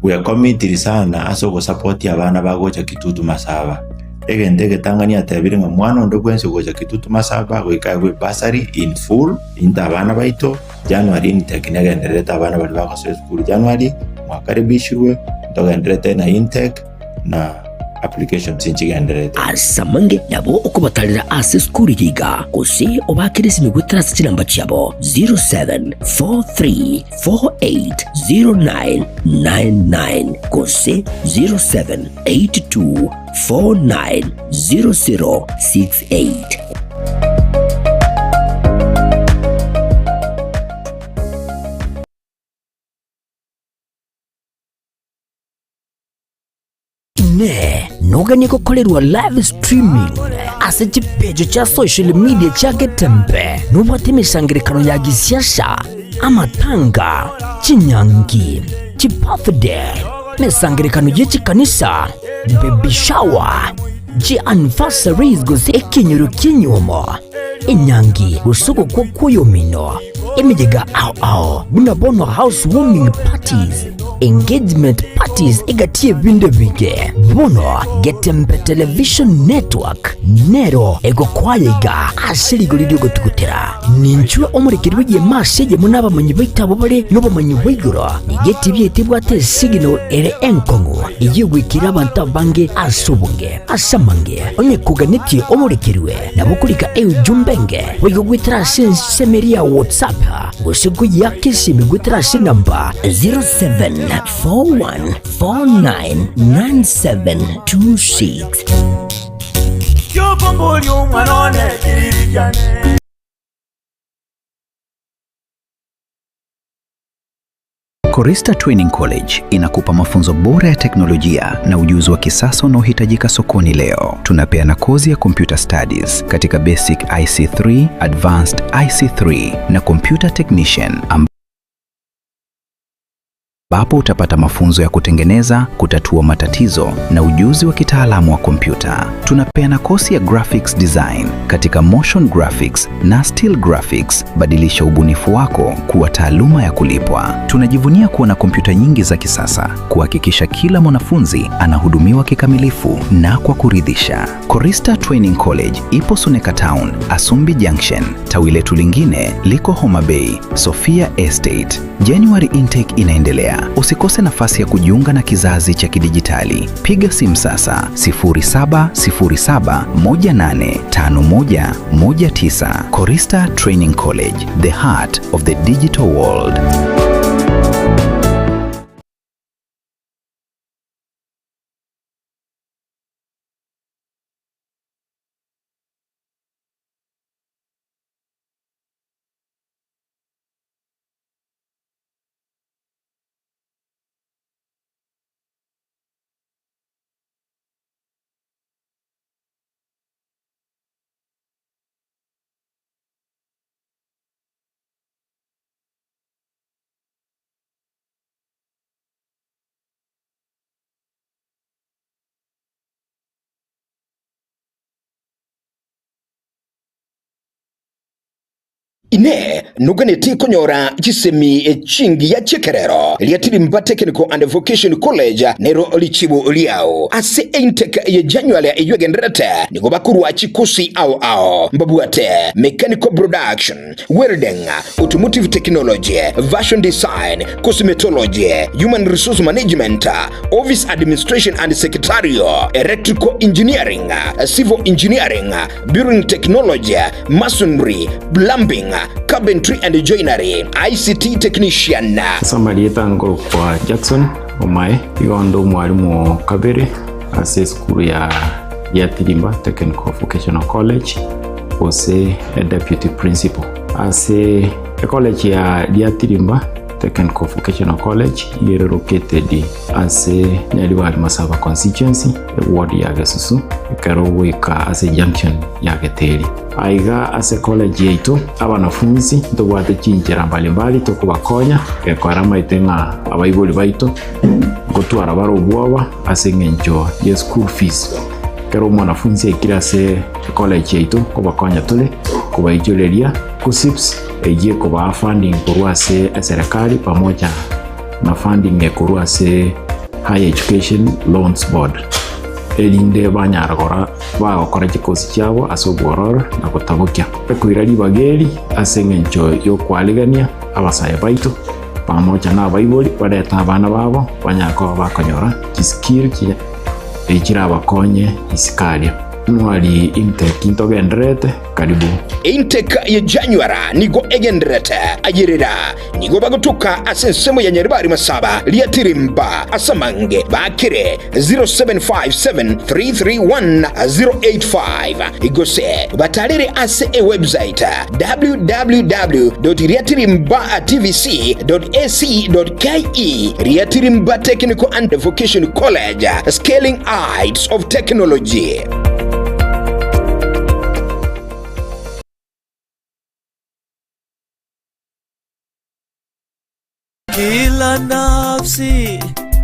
bwekomitiri sana ase ogosapotia abana bagocha Kitutu Masaba. Egento egetang'ani atebire ng'a mwana onde bwensi ogocha Kitutu Masaba goika aegwe ebursary in full, into abana baito, January intake negendererete abana baria bagosoa esukuru January, mwakaribishirwe, ntogendererete na intake na applications nchigendererete. Ase amange nabo okobatarera ase esukuru eye iga, gose obaakere esimi goetera ase chinamba chiabo 0743 480999 gose 0782 490068. Inee! Noganie gokorerwa live streaming ase chipeji chia social media chia Getembe? Nobwate emesangerekano ya gisiasa, amatanga, chinyangi, chibirthday, emesangerekano ye chikanisa, baby shower, chianniversaries gose ekenyoro ki'enyuomo, enyangi gose ogokwa kw'oyomino, emeyega ao ao buna bono house warming parties. engagement parties egati y'ebinto ebinge. Bono Getembe Television Network nero egokwaya iga ase rigori ri'ogotugutera. Ninchwe omorekeri bw'egeema ase eyemo n'abamanyi baito abwo bare nobomanyi bwa igoro. Nigo etibi yaito ebwate esignal ere enkong'u eyio egoikera abanto abange ase obonge. Ase amange, onye koganetie omorekerwe, nabo okorika eujumbe enge boigo goetera ase ensemo eria ya WhatsApp gose koyiaka esimi goetera ase enamba 0741499726. Kiokomboria omwana one kiriri kiane. Korista Training College inakupa mafunzo bora ya teknolojia na ujuzi wa kisasa unaohitajika sokoni leo. Tunapeana kozi ya Computer Studies katika Basic IC3, Advanced IC3 na Computer Technician ambapo utapata mafunzo ya kutengeneza, kutatua matatizo na ujuzi wa kitaalamu wa kompyuta. Tunapeana kosi ya graphics design katika motion graphics na still graphics. Badilisha ubunifu wako kuwa taaluma ya kulipwa. Tunajivunia kuwa na kompyuta nyingi za kisasa kuhakikisha kila mwanafunzi anahudumiwa kikamilifu na kwa kuridhisha. Korista Training College ipo Suneka Town, Asumbi Junction. Tawi letu lingine liko Homa Bay, Sofia Estate. January intake inaendelea. Usikose nafasi ya kujiunga na kizazi cha kidijitali. Piga simu sasa 0707185119. Korista Training College, the heart of the digital world. Inee! Noganetie konyora chisemi chingiya chi'ekerero? Riatirimba Technical and Vocation College nero richibu riao. Ase eintake ye January eyio egendererete nigo bakorwa chikosi ao ao mbabwate Mechanical Production, Welding, Automotive Technology, Fashion Design, Cosmetology, Human Resource Management, Office Administration and Secretarial, Electrical Engineering, Civil Engineering, Building Technology, Masonry, Plumbing, Carpentry and Joinery, ICT Technician. Ase amarieta nkorokwa Jackson Omae, igo nde omwalimu o kabere ase esukuru ya Giatirimba Technical Vocational College gose deputy principal. Ase ecollege ya Giatirimba Technical Vocational College iga ere located ase Nyaribari Masaba Constituency, eward ya Gesusu, ekero ogoika ase junction ya Geteri. Aiga ase college yaito abanafunsi ntobwate chinchera mbalimbali tokobakonya gekora amaete ng'a abaibori baito ngotwara bare obwoba ase eng'encho ye school fees. Ekero omwanafunsi aikire ase ecollege yaito nkobakonya tore kobaichoreria KUCCPS eyio ekobaa funding korwa ase eserekari pamoja na funding ekorwa ase Higher Education Loans Board erinde banyara gora bagokora chikosi chiabo ase obwororo na gotabokia. Ekoira ribaga eri ase engencho y'okoarigania abasae baito pamoja na abaibori barete abana babo banyare koba bakonyora chiskill chirabakonye isiko aria. Nwari intake ntogendererete karibu. Intake ye January nigo egendererete ayerera Nigo bagotoka ase ensemo ya Nyaribari Masaba, Riatirimba, ase amange bakire 0757331085 gose batarere ase ewebsite www.riatirimbatvc.ac.ke. Riatirimba Technical and Vocation College, scaling heights of technology. Kila nafsi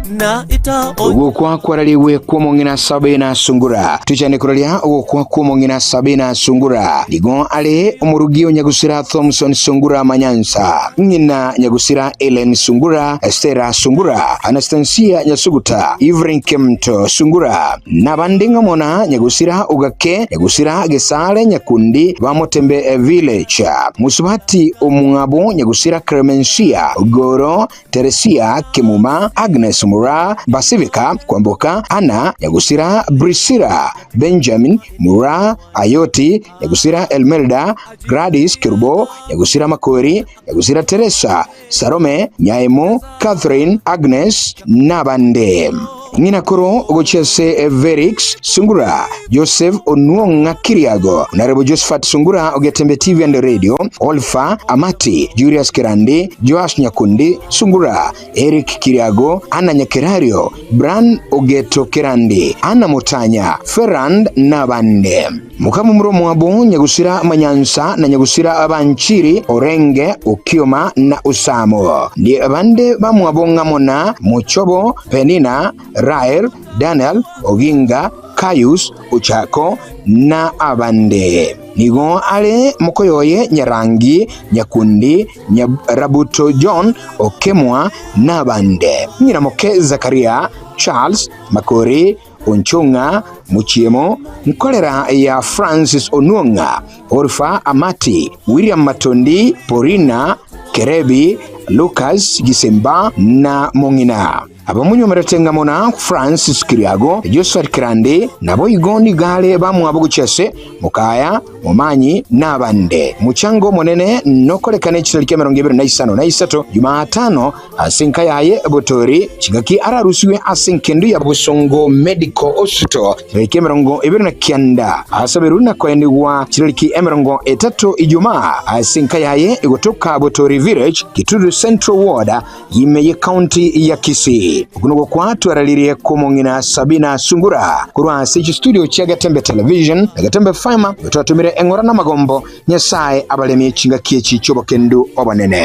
Na ita Ogokwa kwararigwe kw'omong'ina Sabina Sungura. Tuchane koraria ogokwa kw'omong'ina Sabina Sungura. Nigo are omorugi o nyagusira Thomson Sungura Manyansa, ng'ina nyagusira Ellen Sungura, Stella Sungura, Anastasia Nyasuguta, Evelyn Kemto Sungura, nabande ng'amo na nyagusira Ogake, nyagusira Gesare Nyakundi ba Motembe Village, Mosubati omwabo nyagusira Clemencia Ogoro, Teresia Kemuma, Agnes Muraa, Basivika Kwamboka, Anna Nyagusira, Brisira Benjamin Muraa, Ayoti Nyagusira, Elmelda Gladys Kerubo, Nyagusira Makori, Nyagusira Teresa, Salome Nyaemo, Catherine Agnes nabande. Ng'ina koro gochia ase Verix Sungura, Joseph Onuong'a Kiriago, Honorable Josephat Sungura Ogetembe TV and Radio, Olfa Amati, Julius Kerandi, Joash Nyakundi Sungura, Eric Kiriago, Anna Nyakerario, Bran Ogeto Kerandi, Anna Mutanya, Ferrand nabande. Mukamumuro mwabo Nyagusira Manyansa na Nyagusira Banchiri, Orenge, Okioma na Usamo. Ndi bande bamwabo ng'amona Muchobo, Penina, Rael, Daniel, Oginga, Caius, Ochako na abande. Nigo are mokoyoye Nyarangi, Nyakundi, Nyarabuto John, Okemwa na abande. Ng'ina moke Zakaria, Charles, Makori, Onchong'a, Mochiemo, nkorera ya Francis Onuong'a, Orpha Amati, William Matondi, Porina, Kerebi, Lucas Gisemba na Mong'ina. Abamonyomerete ng'amo na Francis Kiriago, Joshua Kirandi, naboigo nigo are bamwabo gochia ase Mokaya, Momanyi, na abande. Omochango omonene nokorekane chitariki 25 na isato Jumatano ase enka yaye Botori, chingaki ararusigwe ase enkendo ya Bosongo Medical Hospital chitariki 29 asaberwe na koenigwa chitariki 30 Ijumaa ase enka yaye egotoka Botori Village, Kitutu Central Ward ime ye county ya Kisii. Okwo nokwo kwatwararirie kw'omong'ina Sabina Sungura korwa ase chistudio chia Getembe Television na Getembe FM twatomire eng'ora namagombo Nyasae abaremie chingaki echi chi'obokendu obonene.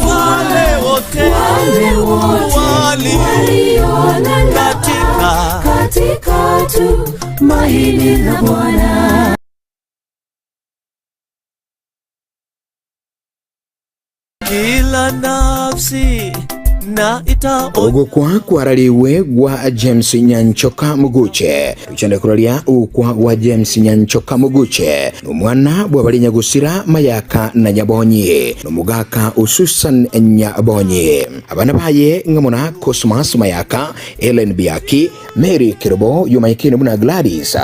Wale wote walio katika katika tumaini la Bwana. Kila nafsi na ita Ogokwa kwarariwe gwa James Nyanchoka Muguche tuchende kuraria ugukwa gwa James Nyanchoka Muguche nomwana bwabari Nyagusira Mayaka na Nyabonyi nomogaka Hususan Nyabonyi abana baye ng'amuna Cosmas Mayaka Ellen Biaki Mary Kirobo yomanyekine buna Gladys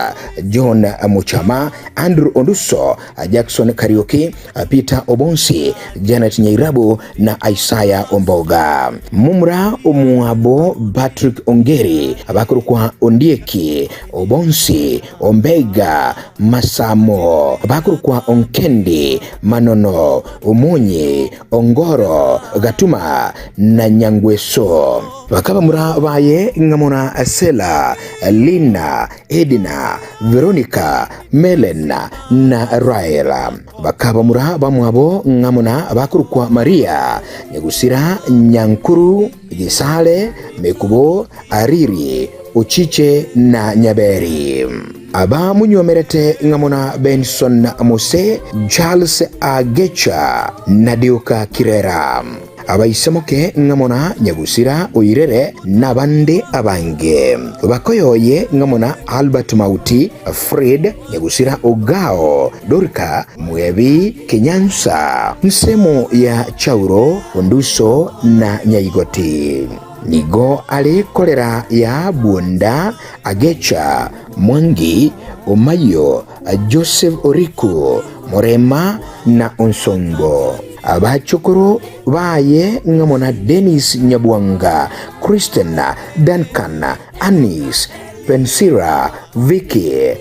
John Muchama Andrew Onduso Jackson Kariuki Peter Obonsi, Janet Nyairabu na Isaiah Omboga. Mumra Omwabo Patrick Ongeri abakorokwa Ondieki Obonsi Ombega Masamo abakorokwa Onkendi Manono Omonyi Ongoro Gatuma na Nyangweso. Bakabamura baye ng'amona Sela Lina Edina Veronica Melen na Raela. Bakabamura bamwabo ng'amona bakorokwa Maria Nyagusira Nyankuru Gisale Mekubo Ariri Ochiche na Nyaberi. Aba munywomerete ng'amona Benson Mose Charles Agecha na Dioka Kirera. Abaisemoke ng'amona Nyagusira Oirere nabande abange. Bakoyoye ng'amona Albert Mauti Fred Nyagusira Ogao Dorika Mwebi Kenyansa nsemo ya Chauro Onduso na Nyaigoti. Nigo are korera ya Bunda Agecha Mwangi Omayo Joseph Oriku Morema na Onsongo. Abachokoro baye ng'amona Dennis Nyabwanga Kristen Duncan Anis Pensira Vicky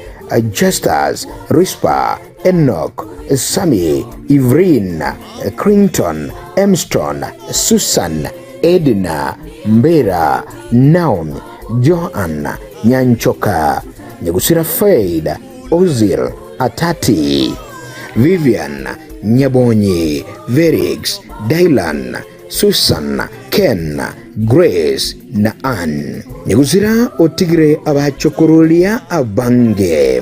Justus Rispa Enoch Sami Ivrin Clinton Emston Susan Edna Mbera Naomi Joan Nyanchoka Nyagusira Faid Ozil Atati Vivian Nyabonyi Verix Dylan Susan Ken, Grace na Ann. Nyagusira otigire abachokororia abange.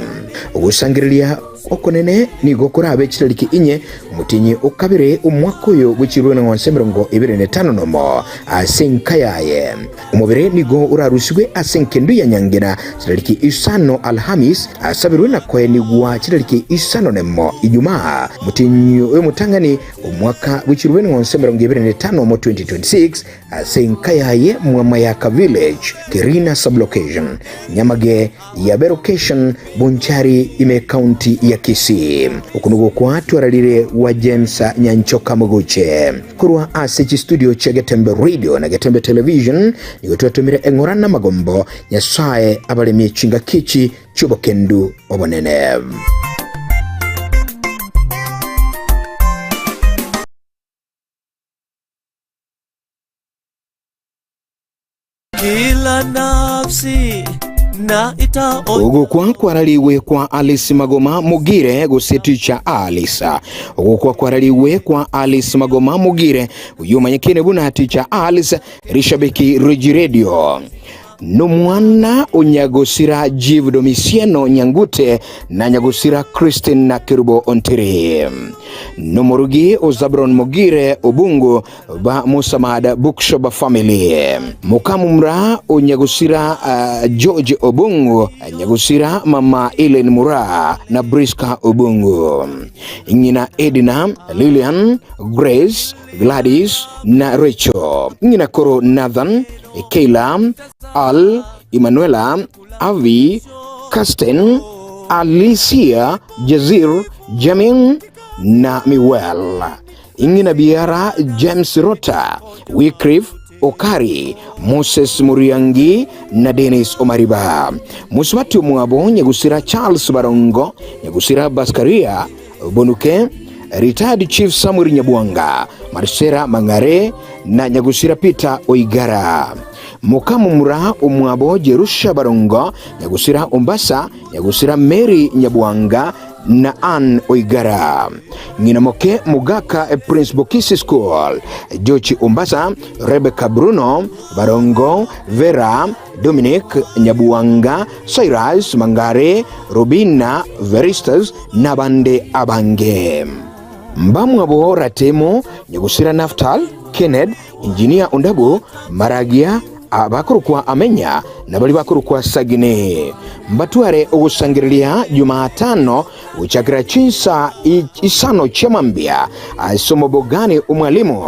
Ogosangereria okonene nigo korabe chitariki inye omotienyi o kabere omwaka oyo bwe chirwena ng'onse 25 nomo ase enka yaye. Omobere nigo orarusigwe ase engendu ya Nyangena chitariki isano Alhamis, asabirwe na koenigwa chitariki isano nemo Ijumaa omotienyi oyomotang'ani omwaka bwe chirwena ng'onse 25 omo 2026 Ase enka yaye Mwamayaka Village, Kirina Sub-location, Nyamage yabe location, Bonchari ime County ya Kisii. Oko nigo kwatwararire gwa James Nyanchoka Mogoche. Korwa ase chistudio chia Getembe Radio na Getembe Television nigo twatomire eng'ora namagombo Nyasae abaremie chingaki echi chi'obokendu obonene. Kila nafsi na ita Ogokwa kwarariwe kwa Alice Magoma Mugire gose Teacher Alice. Ogokwa kwarariwe kwa Alice Magoma Mugire oyio omanyekene buna Teacher Alice rishabiki Regi Radio. Nomwana o Nyagosira Jive Domisiano Nyangute na Nyagosira Christine na Kerubo Ontiri. Nomorugi o Zabron Mogire Obungu ba Musamada Bookshop Family. Mukamumra o Nyagosira George Obungu, Nyagosira Mama Ellen Mura na Briska Obungu. Ng'ina Edna, Lilian, Grace, Gladys na Rachel. Ng'ina koro Nathan, Keila, Al, Emanuela, Avi, Casten, Alicia, Jazir, Jamin na Miwel. Ing'ina Biara, James Rota, Wycliffe Okari, Moses Muriangi na Dennis Omariba. Musubati omwabo Nyagusira Charles Barongo, Nyagusira Baskaria Bonuke, Retired Chief Samuel Nyabwanga, Marcela Mangare na Nyagusira Peter Oigara. Mukamumura omwabo Jerusha Barongo, Nyagusira Ombasa, Nyagusira Mary Nyabwanga na Ann Oigara. Ng'ina moke Mugaka Prince Bokisi School, Jochi Ombasa, Rebecca Bruno, Barongo, Vera, Dominic Nyabuanga, Cyrus Mangare, Robina Veristas na bande abange. Mbamwabo Ratemo, Nyagusira Naftal, Kenneth, Engineer Ondabo, Maragia, abakorokwa Amenya na bari bakorokwa Sagine. Mbatware ogosangereria Jumatano gochakera chinsa isano chiamambia asomo bogani omwalimu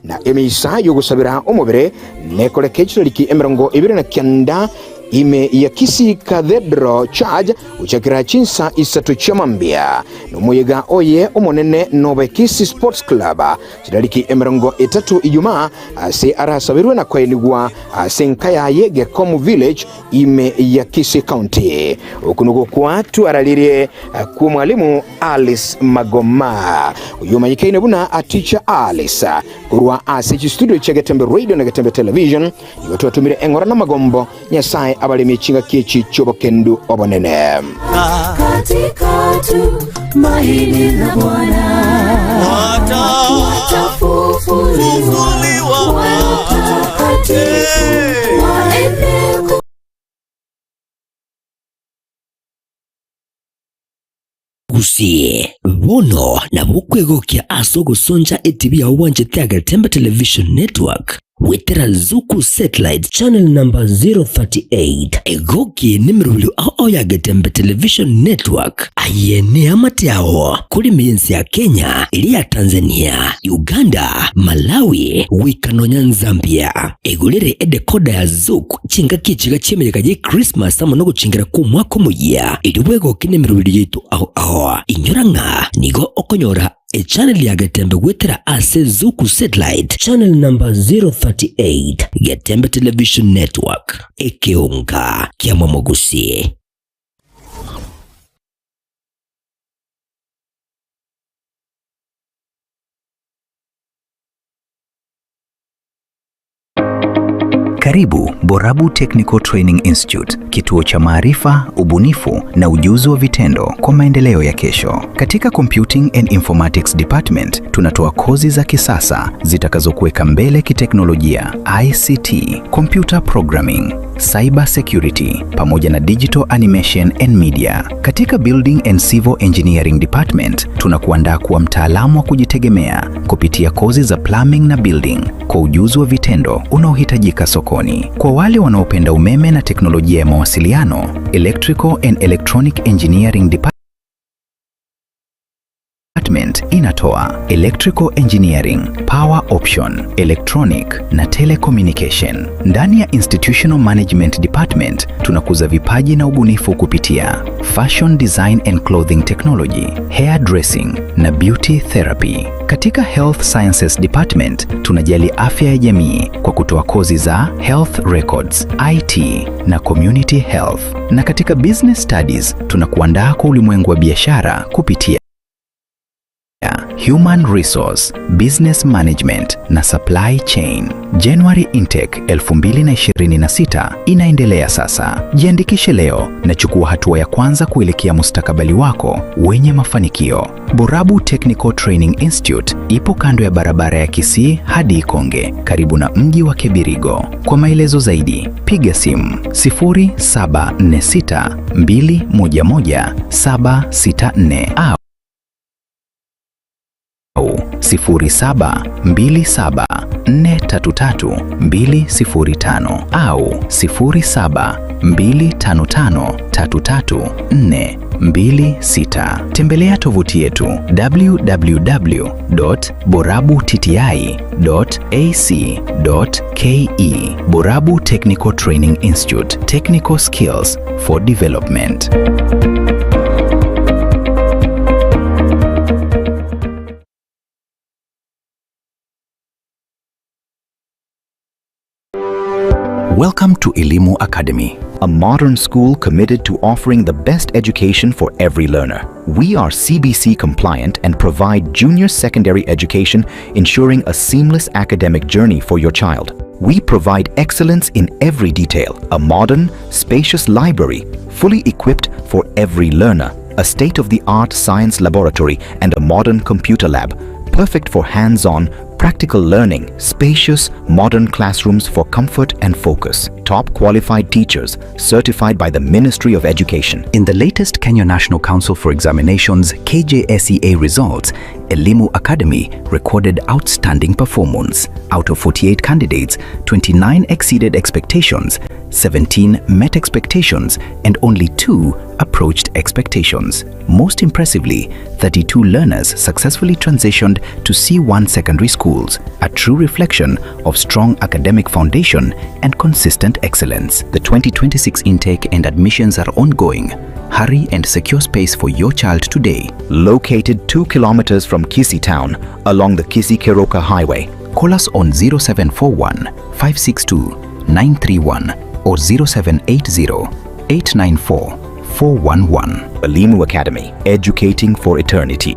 na emisa yogosabera omobere nekoreka echirariki 29 ime ya Kisii Cathedral Church gochakera chinsa isato chiamambia nomoyega oye omonene nobe Kisii Sports Club chirariki 30 Ijumaa ase arasabirwe na kwaenigwa ase enka yaye Gekomu Village ime ya Kisii County. Okunugo kwatu araririe kwa mwalimu Alice Magoma oyo omanyekaine buna a Teacher Alice korwa ase chistudio chia Getembe Radio na Getembe Television nigo twatumire eng'ora na magombo Nyasaye abaremie chingaki echi chiobokendu obonene. Katika tumaini la Bwana watafufuliwa watakatifu waende Gusii bono nabo okwegokia ase ogosoncha etibi yao bwanchete ya Getembe Television Network gwetera Zuku Satellite channel number 038 egoki nemerobio ao ao ya Getembe Television Network aye neamate ao kori emiensi ya Kenya eri ya Tanzania Uganda Malawi goika nonya Zambia egorere edecoder ya Zuku chingaki echiga chi'emeyega ye Christmas amo nogochingera kwa omwaka omoyia erio bwegoki nemerobio yaito ao ao inyora ng'a nigo okonyora echannel ya Getembe gwetera ase Zuku Satellite channel number 038 Getembe Television Network ekeonga kia Mwamogusi. Karibu Borabu Technical Training Institute, kituo cha maarifa, ubunifu na ujuzi wa vitendo kwa maendeleo ya kesho. Katika Computing and Informatics Department tunatoa kozi za kisasa zitakazokuweka mbele kiteknolojia, ICT, computer programming, cyber security pamoja na digital animation and media. Katika Building and Civil Engineering Department tunakuandaa kuwa mtaalamu wa kujitegemea kupitia kozi za plumbing na building kwa ujuzi wa vitendo unaohitajika sokoni. Kwa wale wanaopenda umeme na teknolojia ya mawasiliano, Electrical and Electronic Engineering Department inatoa Electrical Engineering, Power Option, Electronic na Telecommunication. Ndani ya Institutional Management Department tunakuza vipaji na ubunifu kupitia Fashion Design and Clothing Technology, Hair Dressing na Beauty Therapy. Katika Health Sciences Department tunajali afya ya jamii kwa kutoa kozi za Health Records, IT na Community Health. Na katika Business Studies tunakuandaa kwa ulimwengu wa biashara kupitia Human Resource, Business Management na Supply Chain. January Intake 2026 inaendelea sasa. Jiandikishe leo na chukua hatua ya kwanza kuelekea mustakabali wako wenye mafanikio. Borabu Technical Training Institute ipo kando ya barabara ya Kisii hadi Ikonge, karibu na mji wa Kebirigo. Kwa maelezo zaidi, piga simu 0746 211 764 au 0727433205 au 0725533426. Tembelea tovuti yetu www.borabutti.ac.ke. Borabu Technical Training Institute, Technical Skills for Development. Welcome to Elimu Academy, a modern school committed to offering the best education for every learner. We are CBC compliant and provide junior secondary education, ensuring a seamless academic journey for your child. We provide excellence in every detail, a modern, spacious library fully equipped for every learner, a state-of-the-art science laboratory and a modern computer lab, perfect for hands-on, practical learning, spacious, modern classrooms for comfort and focus, top qualified teachers certified by the Ministry of Education. In the latest Kenya National Council for Examinations KJSEA results, Elimu Academy recorded outstanding performance. Out of 48 candidates, 29 exceeded expectations, 17 met expectations, and only 2 approached expectations. Most impressively, 32 learners successfully transitioned to C1 secondary schools, a true reflection of strong academic foundation and consistent excellence. The 2026 intake and admissions are ongoing. Hurry and secure space for your child today. Located 2 kilometers from Kisii town along the Kisii-Keroka Highway. Call us on 0741 562 931 or 0780 894 411. Elimu Academy, educating for eternity.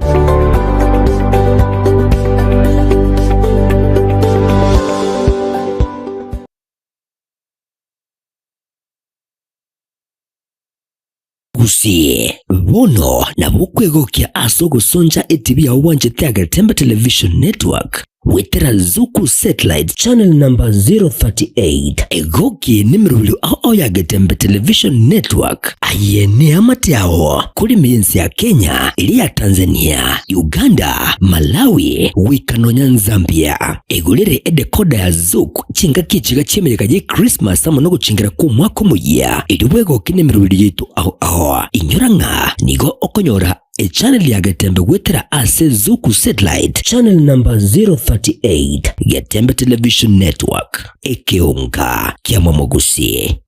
Gusii bono nabo okwegokia ase ogosoncha etibi yao bwanchete ya Getembe Television Network gwetera Zuku Satellite channel number 038 egoki nemerobio ao ao ya Getembe Television Network aye neamate ao kore emensi ya Kenya eria ya Tanzania Uganda Malawi goika nonya Zambia egorere edecoder ya Zuku chingaki echiga chi'emeyega ye Christmas amo nogochingera kw'omwaka omoyia erio bwegoki nemerobio yaito ao ao inyora ng'a nigo okonyora echannel ya Getembe gwetera ase Zuku Satellite channel number 038 Getembe Television Network ekeonga kia Mwamogusi.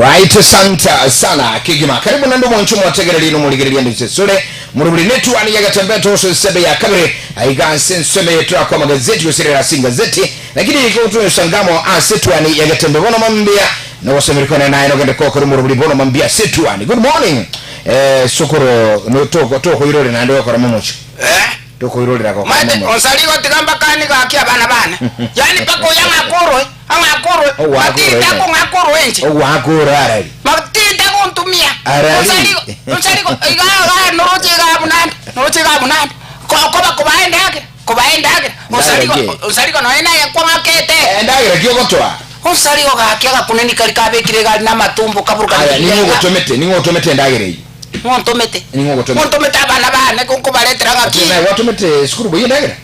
Alright, asante sana kegima. Karibu nando mwancho mwategereri no morigereria ndisesore. Muruburi netwani ya gatembe toso sebe ya kabere. Aiga senseme turakwa magazeti yosirera singazeti. Lakini iko tunasangamo asetwani ya gatembe bono mambia no wasemerikona naye no gende kokoro muruburi bono mambia setwani. Good morning. Eh sokoro no toko toko irore nando yakora mumucho. Eh? Toko irore ko. Mate osaligo tigamba kani gaki abana bana. Yani pako ya ngakoro, angakoro. Oh, wakoro, Matita eh. ko ngakoro enche. Ogwakora arari. Matita kontumia. Arari. Osaligo, osaligo iga ga noroche ga bunande, noroche ga bunande. Ko ko ko baende ake, ko baende ake. Osaligo, Ndagĩra osaligo no ena ya kwa ngakete. Ndagira kio gotwa. Osaligo gaki agakuneni kari kabekire gari na matumbo kaburuka. Aya ningo gotomete, ningo gotomete ndagira iyi. Ngontomete. Ningo gotomete. Ngontomete abana bane konkobaretera ngaki. Naye watomete sukuru boye ndagira.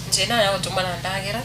Nje nanya gotumana ndagera.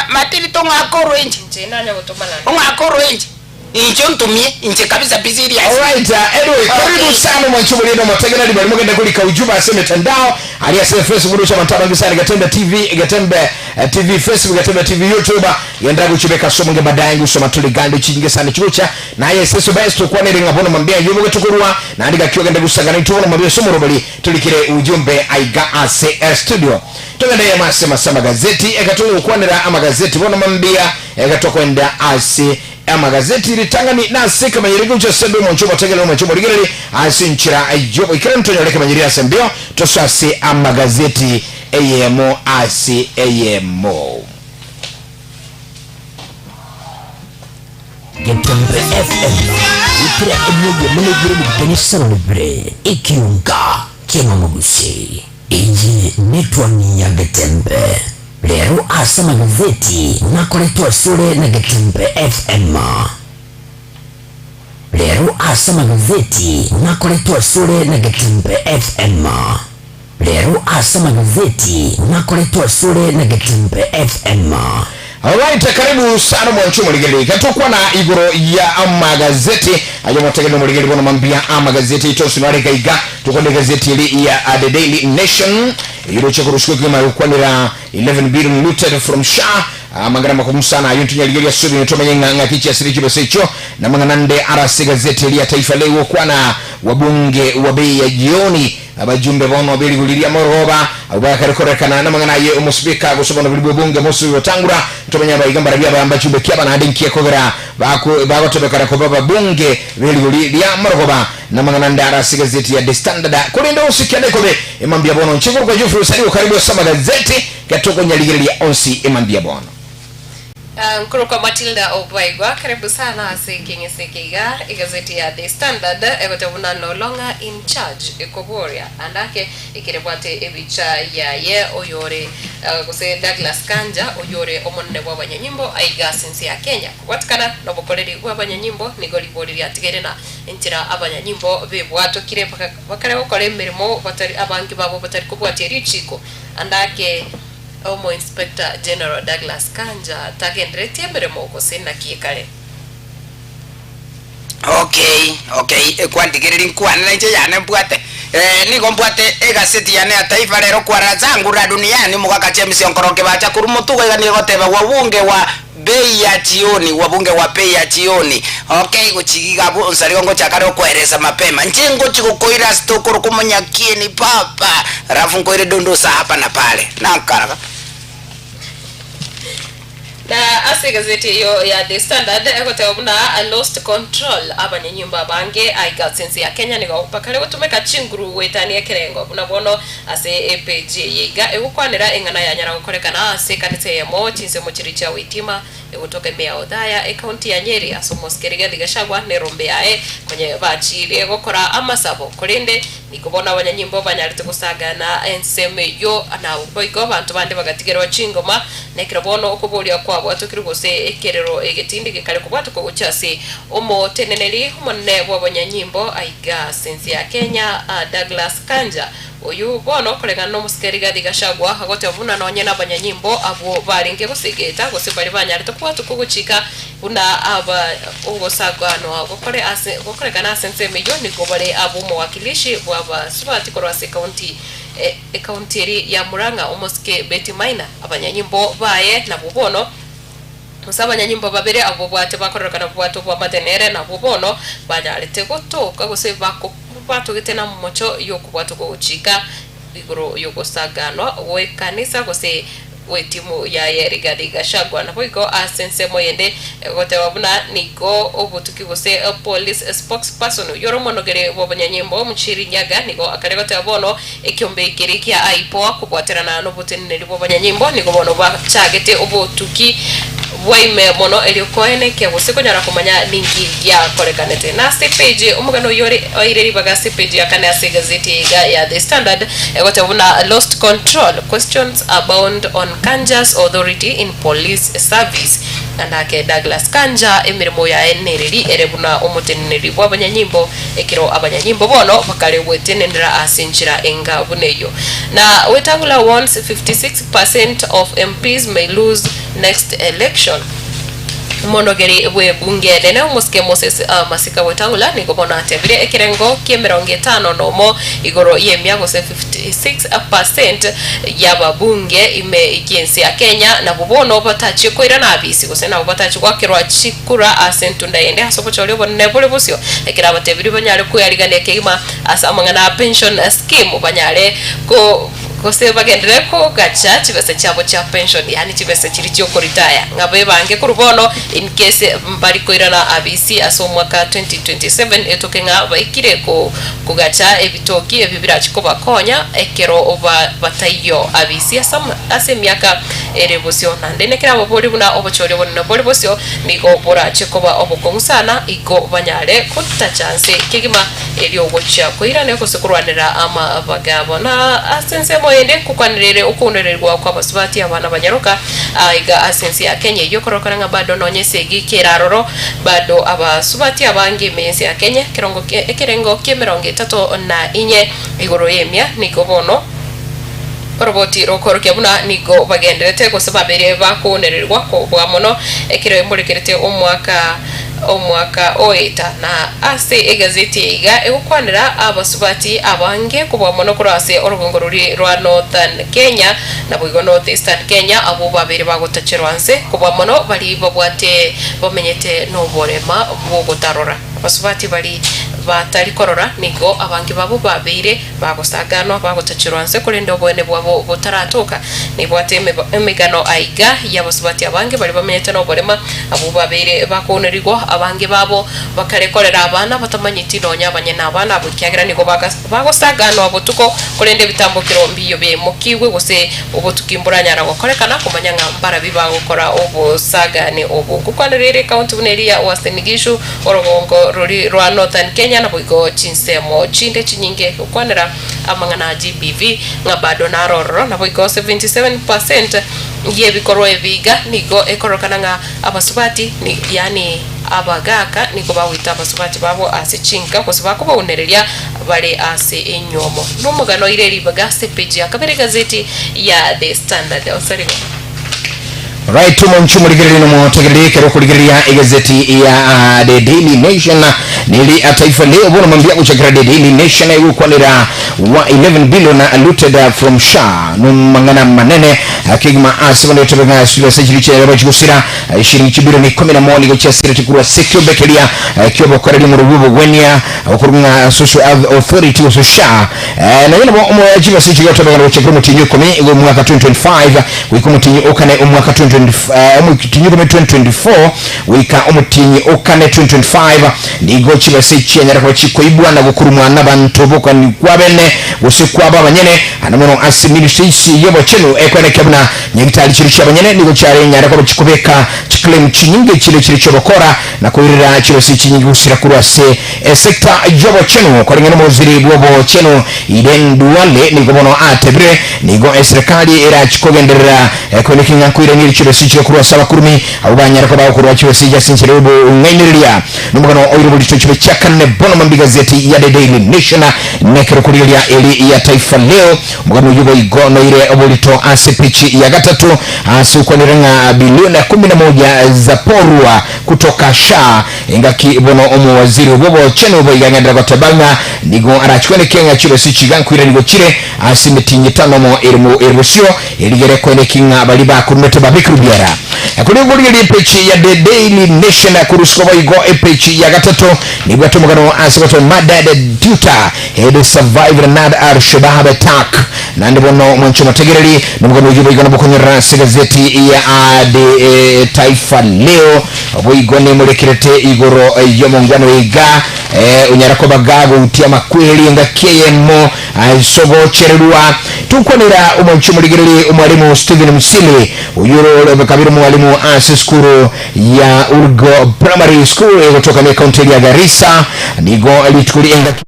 Matiri to ngakoro enche. Nje nanya gotumana. Ungakoro enche. Inche ntumie, inche kabisa be serious. Alright, anyway, karibu sana mwanchumu lino mategenali bali mugenda kulika ujuba ase mitandao ali ase Facebook rusha mataba ngisana Gatembe TV, Gatembe TV Facebook, Gatembe TV YouTube, yenda kuchibeka somo nge baadaye ngusoma tuli gando chinge sana chucha na ye seso best kwa nere ngabono mambia yumo getukurwa na andika kyo genda gusangana tuona mambia somo robali tulikire ujumbe aiga ase studio tugenda ya mase masama gazeti ekatuli ukwanira amagazeti bono mambia ekatokwenda ase amagazeti ritangani nasika manyiriko cha sembe moncho motegele moncho morigereri asinchira ayo ikere mtonyoleke manyiri asembio tosase amagazeti eyemo ase eyemo Getembe FM ipira emyeye munegire muganyisano libire ikiunga keng'omugusi iyi netwani ya Getembe lero asa magazeti nakoletwa sure na Getembe FM lero asa magazeti nakoletwa sure na Getembe FM lero asa magazeti nakoletwa sure na Getembe FM. Alright, karibu sana mwanchu muligeli katokuwa na igoro ya amagazeti ayo motegele muligeli bono mambia amagazeti itosi gaiga tukonde gazeti ili ya The Daily Nation yuro chekurushwe kima kwanira 11 billion looted from SHA amangana makumu sana ayo ntunyaligeria subi ntomanye ng'ang'a kichi asiri chibese icho na mangana nde RC gazeti ili ya Taifa Leo kwana wabunge wa bei ya jioni abajumbe bono abeliguliria moroba abakarekorekana namangana ye omusipika gusobona buli bwebunge musi wetangura ntomanya baigamba rabia bayamba chumbe kiaba nande nkiekogera bagotobekara kuba babunge beliguliria moroba namangana nde RC gazeti ya The Standard kulinda usikiane kobe emambia bono nchikuru kwa jufu usaliwo karibu sama gazeti gatoko nyaligeria onsi emambia bono. Nkuruka Matilda Obaigwa karibu sana ase king'esekeiga igazeti ya The Standard egotebuna no longer in charge ekoboria andake ekerebwate ebicha yaye oyore gose Douglas Kanja oyore omonene bwa abanyanyimbo aiga sense ya Kenya kobwatikana nobokoreri bwa abanyanyimbo nigo ribori riatigere na enchera abanyanyimbo bebwatokire bakare gokora emirimo batari abangi babo batari kobwatia richiko andake omo Inspector General Douglas Kanja tagenderetie emirimo gose naki kare. Okay, okay, ekwandigiriri nkwanira inche yane mbwate. Nigo mbwate egazeti yane ya Taifa Leo kwara zangu la duniani mugaka James Onkoroke bacha kuru mutugo igani goteba wabunge wa bei ya jioni, wabunge wa bei ya jioni. Okay, guchigiga bu nsarigo ngochakare okweresa mapema nje ngochigukoira stokoro kumunyakieni papa rafu nkoire dondosa hapa na pale nankaraga. Na ase gazeti iyo ya The Standard egoteba buna lost control abanyanyimbo abange aiga sense ya Kenya nigo bakare gotumeka chinguru gwetania ekerengo buna bono ase epeji yiga egokwanera eng'ana yanyara gokorekana ase kanisa yemo chinsemo chiri chia witima egotoka ime ya Othaya ekaunti ya Nyeri ase omosikeri Rigathi Gachagua nerombe yaye kwenye bachire gokora amasabo korende nigo bono abanyanyimbo banyarete gosagana ensemo eyo na boigo abanto bande bagatigerwa chingoma nekero bono okoboria kwabo atokire gose ekerero egetindi gekare kobwatuka gocha ase omoteneneri omonene bwa abanyanyimbo aiga sense ya Kenya Douglas Kanja oyu bono koregana nomosikeri Rigathi Gachagua agoteba buna nonye na abanyanyimbo abo barenge gosegeta gose bari banyarete kobwatuka ogochika buna aba ogosagwanwa gokore ase gokorekana ase ensemo eyo nigo bare abo omowakilishi bwa abasubati korwa ase ekaunti ekaunti eri ya Murang'a omosike Betty Maina abanyanyimbo baye nabo bono Gose abanyanyimbo babere abwo bwate bakorerekana bobwate oboamate nere, nabwo bono banyarete gotoka gose bako batogete namomocho y'okobwatwa kw'ogochika igoro y'ogosaganwa gw'ekanisa gose gw'etimu yaye Rigathi Gachagua. Naboigo ase ensemo yende egoteba buna nigo obotuki gose police spokesperson oyio ore omonogeri bw'obonyanyimbo Muchiri Nyaga nigo akare goteba bono Ekiombe keria kia IPOA kobwaterana noboteneneri bw'abanyanyimbo nigo bono bachagete obotuki bwaime mono erio koenekia gose konyara komanya ninki giakorekanete. Na ase epage omogano oyio ore oire ribaga ase epage ya kane ase egazeti eye iga ya The Standard egoteba buna Lost control, questions abound on Kanja's authority in police service. Naende ake Douglas Kanja emeremo yaye nereri ere buna omoteneneri bw'abanyanyimbo Ekero abanyanyimbo bono bakare gwetenenera ase enchera enga buna eyio. Na Wetangula warns 56 per cent of MPs may lose next election. Omonogeri bw'ebunge enene omosike Moses Masika Wetangula nigo bono atebire ekerengo ki'emerongo etano nomo igoro y'emia gose 56 per cent y'ababunge ime y'ense ya Kenya nabwo bono batachie koirana abisi gose nabwo batachie goakerwa chikura ase entunda yende ase obochori obonene bore bosio, ekero abatebirie banyare kwearigania kegima ase amang'ana a pension scheme banyare ko gose bagenderere kogacha chibesa chiabo chia pension yaani chibesa chiria chiokoritaya ng'a bebange korwa bono in case mbari koirana abisi ase omwaka 2027 etoke ng'a baikire ko kogacha ebitoki ebio birachi kobakonya ekero ba bataiyo abisi ase ase emiaka ere bosio. Naende nekero ababori buna obochori obonene bore bosio nigo borache koba obokong'u sana, igo banyare gotacha nse kegima erio gochia koirania gose korwanera amabaga abo. Na ase ensemo ende nkokwanerere okounererigwa kw'abasubati abana banyaroka aiga ase ense ya Kenya eyio ekorokana ng'a bado nonya esegi kere aroro bado abasubati abange ime y'ense ya Kenya ekerongo ekerengo ki'emerongo etato na inye igoro y'emia nigo bono Oroboti rokoorokia buna nigo bagenderete gose babeire bakounererigwa kobua mono ekero emorekerete omwaka omwaka oeta. Na ase egazeti eye iga egokwanera abasubati abange kobua mono korwa ase orogongo roria rwa Northern Kenya naboigo North Eastern Kenya abwo babeire bagotacherwa nse kobua mono baria babwate bamenyete noborema bw'ogotarora. Abasubati baria batari korora nigo abange babo babeire Bagosaganwa, bagotacherwa nse, korende oboene bwabo botaratoka. Nibwate emegano aiga y'abasubati abange baria bamenyete noborema, abwo babeire bakounerigwa, abange babo bakare korera abana batamanyeti nonya abanyene abana abo, ekiagera nigo bagosaganwa botuko, korende ebitambokero mbiyo biaimokigwe, gose obotuki mboranyara gokorekana komanya ng'a mbarabi bagokora obosagani obo. Ngokwanera ere ekaunti buna eria ya Uasin Gishu, Orogongo roria rwa Northern Kenya naboigo chinsemo chinde chinyinge gokwanera amang'ana a GBV ng'a bado naro ororo naboigo 77 percent yebikorwa ebi iga nigo ekororokana ng'a abasubati ni yaani abagaka nigo bagoita abasubati babo ase chinka gose bakobaunereria bare ase enywomo. Nomogano oire ribaga ase page ya kabere egazeti ya The Standard. Osarigo. Right omonche omorigereria na omotegereri ekero okorigereria egazeti ya ah, The Daily Nation neri ah, Taifa Leo bono mambia gochakera The Daily Nation egokwanera wa 11 billion ah, looted ah, from SHA nomang'ana manene ah, kegima ase bono etobe ng'a chibesa chiri chiaye bachigosira ah, shiringi chibilioni ikomi na mo nigo chiasirete korwa ase ekiombe keria ah, kiobokoreri omorobwo bw'obogwenia okorwa ng'a Social Health Authority gose SHA Eh, nonya nabo omo chibesa echi gotebekana gochakera omotienyi oikomi igo omwaka 2025 goika omotienyi okane omwaka 2020 eh, omotienyi okomi 2024 goika omotienyi okane 2025 nigo chibesa echi chianyara koba chikoibwa na gokurumwa n'abanto bokani kwabene gose kwabo abanyene ande mono ase ministries y'obochenu ekwenekea buna nyagitari chiri chiabanyene nigo chiarenyare koba chikobeka chiclaim chinyinge chire chire chiobokora na koirera chibesa echi nyinge gosira korwa ase Esecta y'obochenu koreng'ana omowaziri bw'obochenu Aden Duale nigo bono atebire nigo eserekari erachi kogenderera koeneki ng'a nkoirania chibesa chiria korwa ase abakurumi abwo banyare koba bagokorwa chibesa echi ase enchera y'obong'ainereria. Nomogano oire oborito chibe chiakanene bono mambia egazeti ya The Daily Nation nekero korigereria eri ya Taifa Leo. Omogano oyio boigo noire oborito ase epeji ya gatato ase okwanera ng'a bilioni kumi na moja zaporwa kutoka SHA Engaki bono omowaziri bw'obochenu boiga agenderera goteba ng'a nigo arachweneke ng'a chibesa echi iga nkoiranigwa chire ase emetienyi etano omo ere ere bosio, erigere koeneki ng'a baria bakurumete babekirwe biara. Kuri okorigereria epeji ya The Daily Nation korusiko boigo epeji ya gatato nibwate omogano ase gotoa Murdered Tutor Head Survived Another Al Shabaab Attack. Naende bono mwanche omotegereri nomogano oyio boigo nabokonyerera ase egazeti ya The Taifa Leo boigo nemorekerete igoro y'omongwano iga onyara koba gagoutia amakweri engaki eyemo ase ogochererwa. Tokwanera omwanche omorigereri omwalimu Stephen Musili oyio ore kabere omwalimu ase esukuru ya Urgo Primary School egotoka ime ekaunti eria Garissa nigo rituko ria engaki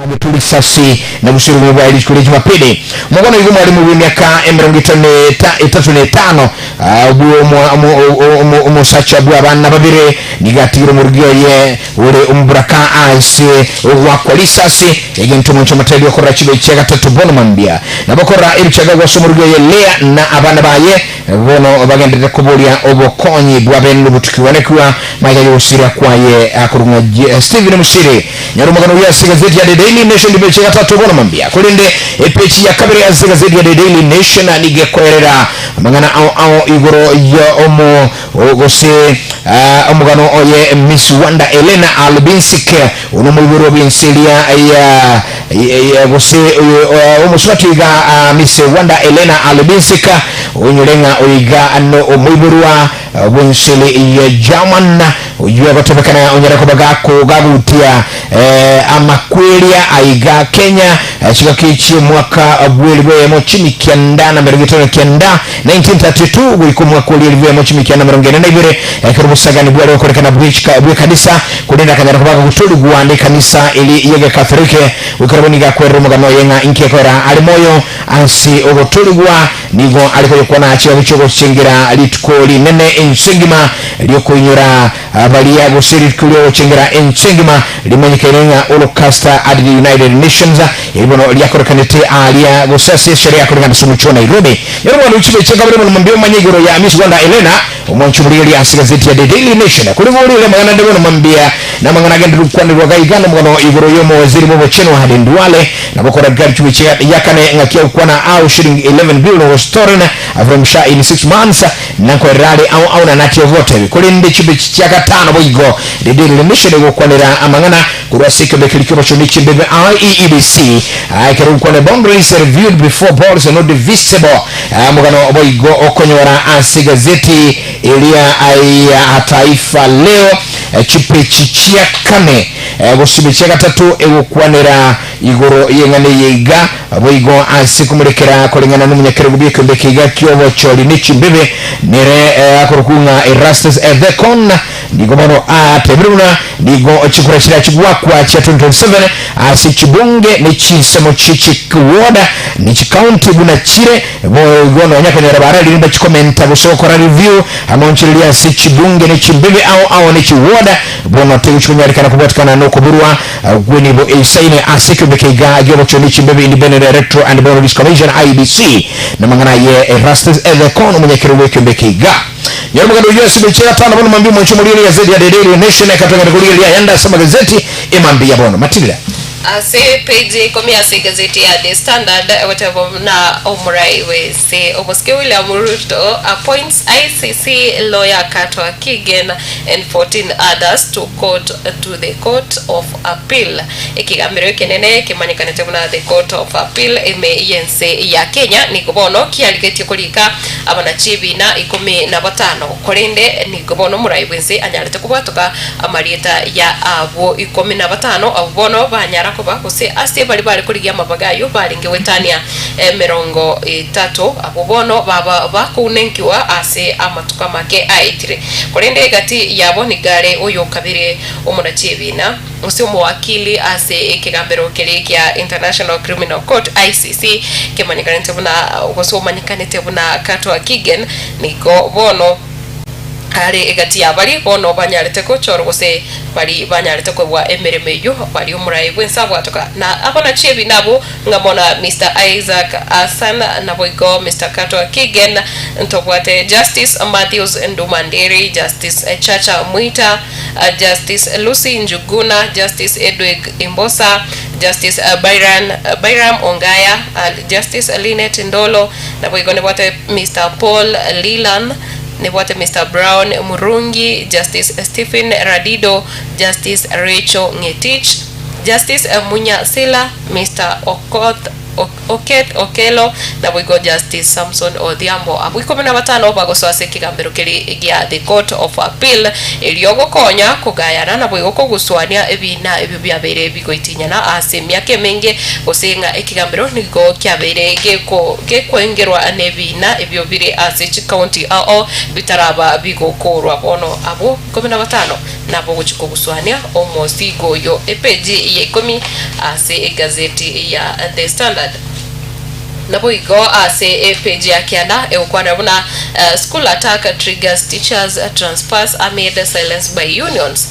Agetwe risasi na gusirwa bwa rituko ria Jumapili. Omogano oigo omwalimu bw'emiaka emerongo etano eta- etato na etano ah, obwo omwa- omo- o- omo- omosacha bw'abana babere nigo atigire omorugi oye ore omoburaka ase ogoakwa risasi egento omonto omotebi okorora chibe chia gatato bono mambia nabokorora ebichaga gwase omorugi oye Lea na abana baye Bono bagenderere koboria obokonyi bw'abene nobotukiwanekwa magega y'ogosira kwaye akorwa ng'a Stephen Musiri. Nyora omogano oyio ase egazeti ya The Daily Nation ribechi ya gatato bono mambia. Korende epechi ya kabere ase egazeti ya The Daily Nation nigo ekoerera amang'ana ao ao igoro ya omo gose omogano oye Miss Wanda Elena Albinsik one omoiborwa bw'ense eria ya gose omosubati iga Miss Wanda Elena Albinsik Oinyore ng'a oyo iga nomoiborwa bw'ensele ya German, oyio agotebekana onyare koba gagotia amakweria aiga Kenya chigaki chi'omwaka bw'elifu eyemo chimikianda na merongo etano na kianda, 1932, goika omwaka oria elifu eyemo chimikianda merongo ene na ibere, ekero obosagani bware gokorekana bw'ekanisa, korende akanyara koba gagotorigwa nekanisa eri y'Egekatholike. Goikera bono iga akwerera omogano oye ng'a inki ekogera are moyo ase ogotorigwa. Nigo are koyokwana chibabi chi'ogochengera rituko rinene ense engima ri'okoinyora baria, gose rituko ri'ogochengera ense engima rimanyekaine ng'a Holocaust at the United Nations, eri bono riakorekanete aaria gose ase esherehe yakorekana ase omochie o Nairobi. Nyora omwana ochibe chiakabere mono mambia omanye igoro ya Miss Rwanda Elena Omwanchi omorigereria ase egazeti ya The Daily Nation korigwa orire amang'ana ande bono mambia namang'ana agendererwe gokwanerwa gaiga nomogano igoro y'omowaziri bw'obochenu Aden Duale nabo koraga richuba chia yakane ng'aki agokwana ao shilling 11 billion was stolen from SHA in 6 months nankoerera are ao ao na nati ogotebi korende chibechi chia gatano boigo The Daily Nation egokwanera amang'ana korwa ase ekiombe keria ki'obochenu chimbebe IEBC ekero gokwana boundaries reviewed before polls not divisible Omogano boigo okonyora ase egazeti eria ya Taifa Leo chipechi chia kane gose chia gatato egokwanera igoro y'eng'ana eye iga, boigo ase komorekera koreng'ana nomonyakerogo bw'ekeombe eke iga ki'obochori ne chimbebe nere akorokwa ng'a Erastus Ethekon nigo bono atebire buna nigo chikura chiria chigwakwa chia 2027 ase chibunge ne chinsemo chie chiward ne chikaunti buna chire boigo nonya konyora bararire mbachikomenta gose gokora review amaonchoreria ase chibunge ne chimbibe ao ao ne chiward bono tegochikonyarekana kobwatikana nokoborwa gwenibo eisaine ase ekeombe keiga giobochori ne chimbibe Independent Electoral and Boundaries Commission, IEBC, namang'ana aye Erastus Ethekon omonyakero bw'ekeombe keiga. Nyora omoganda oyio ase emechi egatano bono mambia omonche omorigereria egazeti ya The Daily Nation ekatogenda korigereria ayande ase amagazeti emambia bono. Matilda. Ase page ya ikomi ase egazeti ya The Standard egoteba buna omorai bw'ense omosike William Ruto appoints ICC lawyer Katwa Kigen and 14 others to court to the court of appeal. Ekegambero ekenene kemanyekanete buna the court of appeal ime y'ense ya Kenya nigo bono kiarigetie korika Abanachie-ebina ikomi na batano, korende nigo bono omorai bw'ense anyarete kobwatoka amarieta ya abwo ikomi na batano, abwo bono banyara koba gose ase baria bare korigia amabaga ayio barenge goetania emerongo etato, abwo bono baba bakounenkiwa ase amatuko amake aetire. Korende egati yabo nigo are oyo kabere omonachie-ebina, gose omowakili ase ekegambero keria kia International Criminal Court, ICC, kemanyekanete buna gose omanyekanete buna Katwa Kigen, nigo bono. Are egati ya baria bono banyarete gochorwa gose baria banyarete koegwa emeremo eyio, baria omorai bw'ense abwatoka na abanachi ebi nabwo ng'amo na Mister Isaac Hassan naboigo Mister Katwa Kigen, ntobwate Justice Matthews Nduma Nderi, Justice Chacha Mwita, Justice Lucy Njuguna, Justice Edwig Imbosa, Justice Byron Byram Ongaya, Justice Linet Ndolo, naboigo nibwate Mister Paul Lilan, Nibwate Mister Brown Murungi, Justice Stephen Radido, Justice Rachel Ngetich, Justice Munya Sila, Mister Okoth Oketh Okello, naboigo Justice Samson Odhiambo. Abwo ikomi na batano bagosoa ase ekegambero keria gia The Court of Appeal erio gokonya kogayana naboigo kogusuania ebiina ebio biabeire bigoitinyana ase emiaka emenge gose ng'a ekegambero nigo kiabeire geko Gekwengerwa nebiina ebio bire ase chikaunti ao bitaraba bigokoorwa bono. Abwo 15 nabo gochia kogusuania omosigo oyo. Epeji ya ikomi ase egazeti ya The Standard. Naboigo ase epeji ya kianda egokwanera buna School attack triggers teachers transfers amid silence by unions.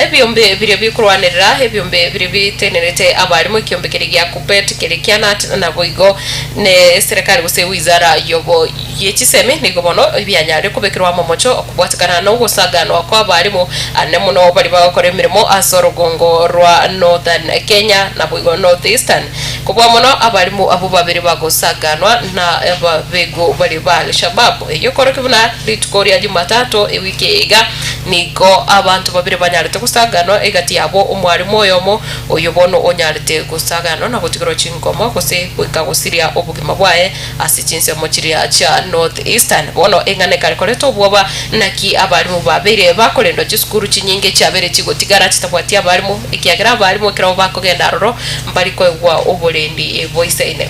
Ebiombe biria bikorwanerera ebiombe biria bitenerete abarimu ekiombe keria gia Kuppet keria kia Knut naboigo ne eserekari gose ewizara yobo ye chisemi nigo bono bianyarire kobekerwa amomocho okobwatekana nogosaganwa kwa abarimu ane mono baria bagokora emeremo ase orogongo rwa Northern Kenya naboigo North Eastern kobua mono abarimu abwo babere bagosaganwa na ababego baria ba Al-Shabaab eyio korokia buna rituko ria Jumatatu ewiki eye iga Nigo abanto babere banyarete gosaganwa egati yabo omwarimu oyomo, oyio bono onyarete gosaganwa na gotigerwa chinkomo, gose goika gosiria obogima bwaye ase chinsemo chiria chia North Eastern. Bono eng'ana ekare koreta obwoba, naki abarimu babeire bakorendwa chisukuru chinyinge chiabeire chigotigara chitabwati abarimu, ekiagera abarimu ekero bakogenda aroro mbari koegwa oborendi boisaine.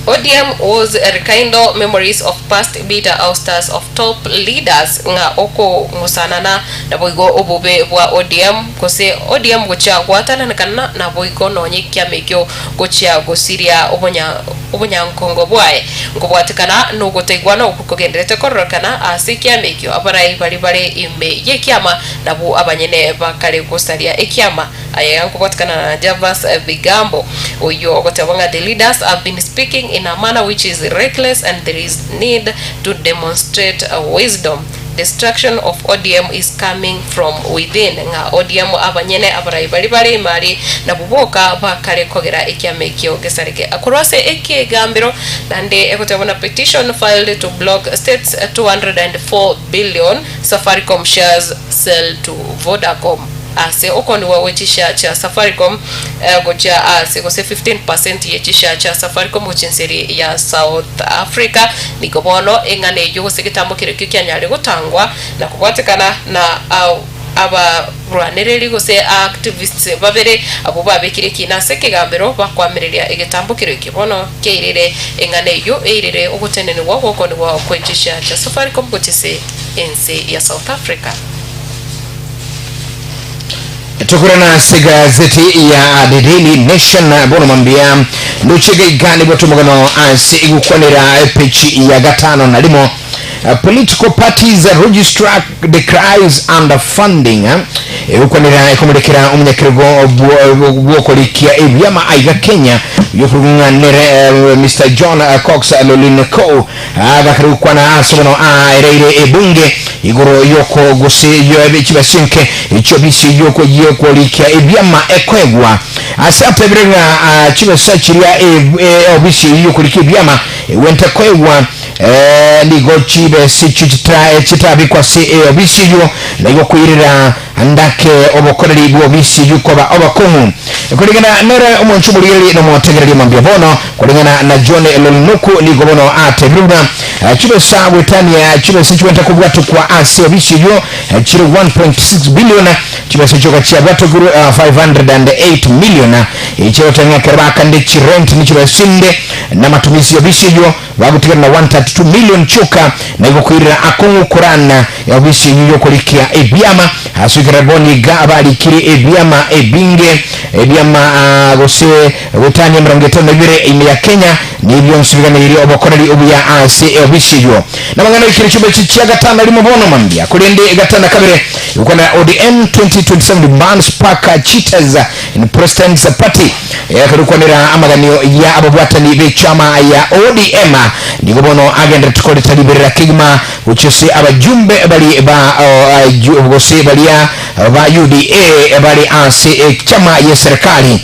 ODM was rekindle memories of past bitter ousters of top leaders ng'a okong'usanana naboigo obobe bwa ODM gose ODM gochia gwatananekana naboigo nonye ekiama ekio gochia gosiria obonya obonyankongo bwaye nkobwatekana nogotaigwana okwo kogenderete kororekana ase ekiama ekio abarai baria bare ime yekiama nabwo abanyene bakare gosaria ekiama Aye nkobwatekana na Gervas Bigambo oyio ogoteba ng'a the leaders have been speaking in a manner which is reckless and there is need to demonstrate wisdom. Destruction of ODM is coming from within ng'a ODM abanyene abarai baria bare ime aria nabwo boka bakare kogera ekiama ekio gesareke. Korwa ase ekegambero naende egoteba buna petition filed to block states 204 billion Safaricom shares sell to Vodacom. Ase okonigwa gwe chishare chia Safaricom gochia ase gose 15% ye chishare chia Safaricom gochia enseri ya South Africa, nigo bono eng'ana eyio gose egetambo kerekio kianyare gotangwa na kobwatekana na abarwanereri gose activists babere abwo babekire ekina ase ekegambero bakoamereria egetambo kerekio bono kiairire eng'ana eyio eirire ogotenenigwa gwokonigwa gwe chishare chia Safaricom gochia ase ense ya South Africa. Tokorana ase gazeti ya The Daily Nation bono mambia ndoche gaiga nibwo tomogano ase igokwanera epechi ya gatano na rimo Political parties registrar decries underfunding egokwanera ekomorekera omonyakerogo bwokorikia ebiama aiga Kenya yokorung'a nere Mr John Cox Lolineko Agakare gokwana ase bono aereire ebunge igoro y'oko gose chibasinke chi'obisi y'okorikia ebiama ekoegwa. Ase atebire ng'a chibesa chiria eobisi eyio y'okorikia ebiama egwente koegwa nigo chibesa echio chitabikwa ase eobisi eyio na igo koirera Ndake obokoreri bw'obisi eyio koba obokong'u. Koreng'ana nere omonche omorigereria na omotegereria mambia bono, koreng'ana na John Lolnuku nigo bono atebire buna chibesa goetania chibesa chigwenta kobwatokwa ase obisi eyio chire 1.6 billion, chibesa chioka chiabwatokirwe 508 million echiagoteba ng'a ekero baakande chirent ne chibesa chinde namatumisi y'obisi eyio Bagotigana na 132 million chioka na igo koirera akong'u korana eofisi eyio yokorikia ebiama ase goikera bono iga abarikire ebiama ebinge ebiama gose goetania 52 ime ya Kenya. Nebionsi biganeirie obokoreri obuya ase eofisi eyio. Namang'ana oikire chimbe echi chia gatano rimo bono mambia, korende gatano na kabere egokwanera ODM 2027 demands spark cheaters in president's party. Ekerokwanera amaganio ya ababwatani b'echama ya ODM nigo bono agenderete koreta riberera kegima gochia ase abajumbe bari ba gose baria ba UDA bare ase echama y'eserekari.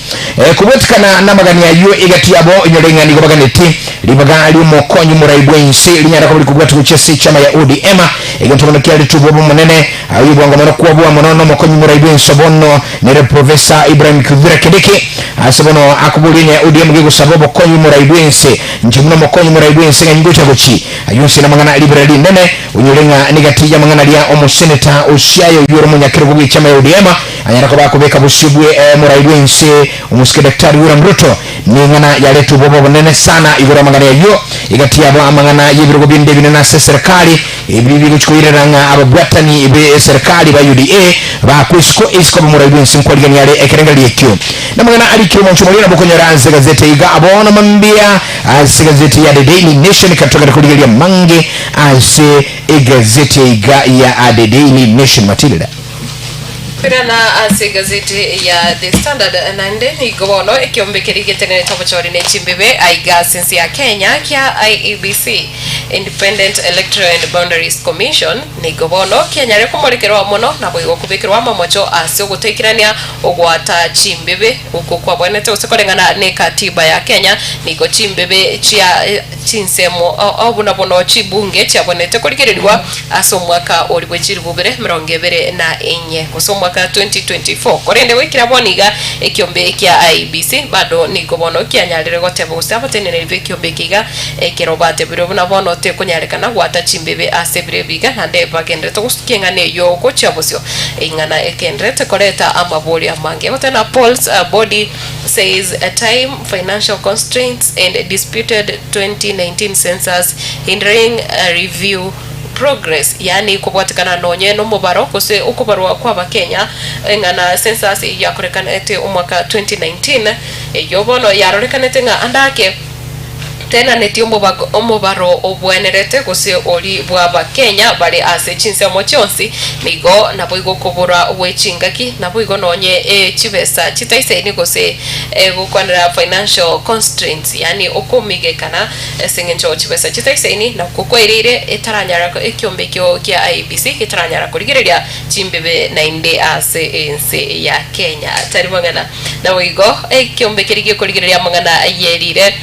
Kobwatikana namaganio ayio egati yabo inyore ng'a nigo baganeti ribaga ri'omokonyi omorai bw'ense rinyare koba rikobwatwa gochia ase echama ya ODM. Egento bono kiaretwe obwoba omonene ayio bwango mono kwobua mono nomokonyi omorai bw'ense bono nere Professor Ibrahim Kithure Kindiki ase bono akoboria onye ODM gegosaba obokonyi omorai bw'ense inche buna omokonyi omorai bw'ense ng'a ingocha gochi ayio onsi namang'ana riberera rinene onyore ng'a negati y'amang'ana aria omoseneta Osiaye oyio ore omonyakerogo bw'echama ya ODM Anyare koba akobeka bosio bwe omorai bw'ense omosike Daktari William Ruto ning'ana yaretwe obwoba obonene sana igoro amang'ana ayio egati yabo amang'ana y'ebirogo binde ebinene ase eserekari ebi bigochi koirera ng'a ababwatani be eserekari ba UDA bakwe isiko isiko bomorai bw'ense nkwarigania are ekerengererio ekio namang'ana arikire omonche omoria nabo okonyora ase egazeti iga bono mambia ase egazeti ya The Daily Nation katogende korigereria mange ase egazeti iga ya The Daily Nation Matilda. Kwirana ase egazeti ya The Standard naende nigo bono ekiombe keria getenerete obochori ne chimbibe aiga ase ense ya Kenya kia IEBC, Independent Electoral and Boundaries Commission, nigo bono kianyare komorekerwa mono naboigo kobekerwa amamocho ase ogotaikerania ogoata chimbibe okwo kwabwenerete gose koreng'ana ne katiba ya Kenya nigo chimbibe chia Chinsemo ao buna bono chibunge chiabonete korigererigwa ase omwaka oria bwe chilifu ibere emerongo ebere na enye gose omwaka 2024. Korende goikera bono iga ekiombe kia IEBC bado nigo bono kianyarire goteba gose abateneneri b'ekiombe eke iga ekero batebirwe buna bono tekonyarekana gwata chimbibe ase ebiro ebi iga naende bagenderete gosukia eng'ana eyio gochia bosio eng'ana egenderete koreta amaborio amange. Goteba polls body says a time, financial constraints and disputed 2019 census hindering review progress yaani kobwatekana nonye nomobaro gose okobarwa kw'abakenya eng'ana census yakorekanete omwaka 2019 eyio bono yarorekanete ng'a ande ake Tenaneti omobaro obwenerete gose ori bw'Abakenya bare ase chinsemo chionsi, nigo naboigo okobora gwe chingaki, naboigo nonye e chibesa chitaisaini gose gokwanera financial constraints, yaani okomigekana ase eng'encho chibesa chitaisaini nakwo kwaireire etaranyara ekiombe ekio kia IEBC getaranyara korigereria chimbibe naende ase ense ya Kenya. Tari mang'ana. Naboigo ekiombe keria gekorigereria amang'ana ayerire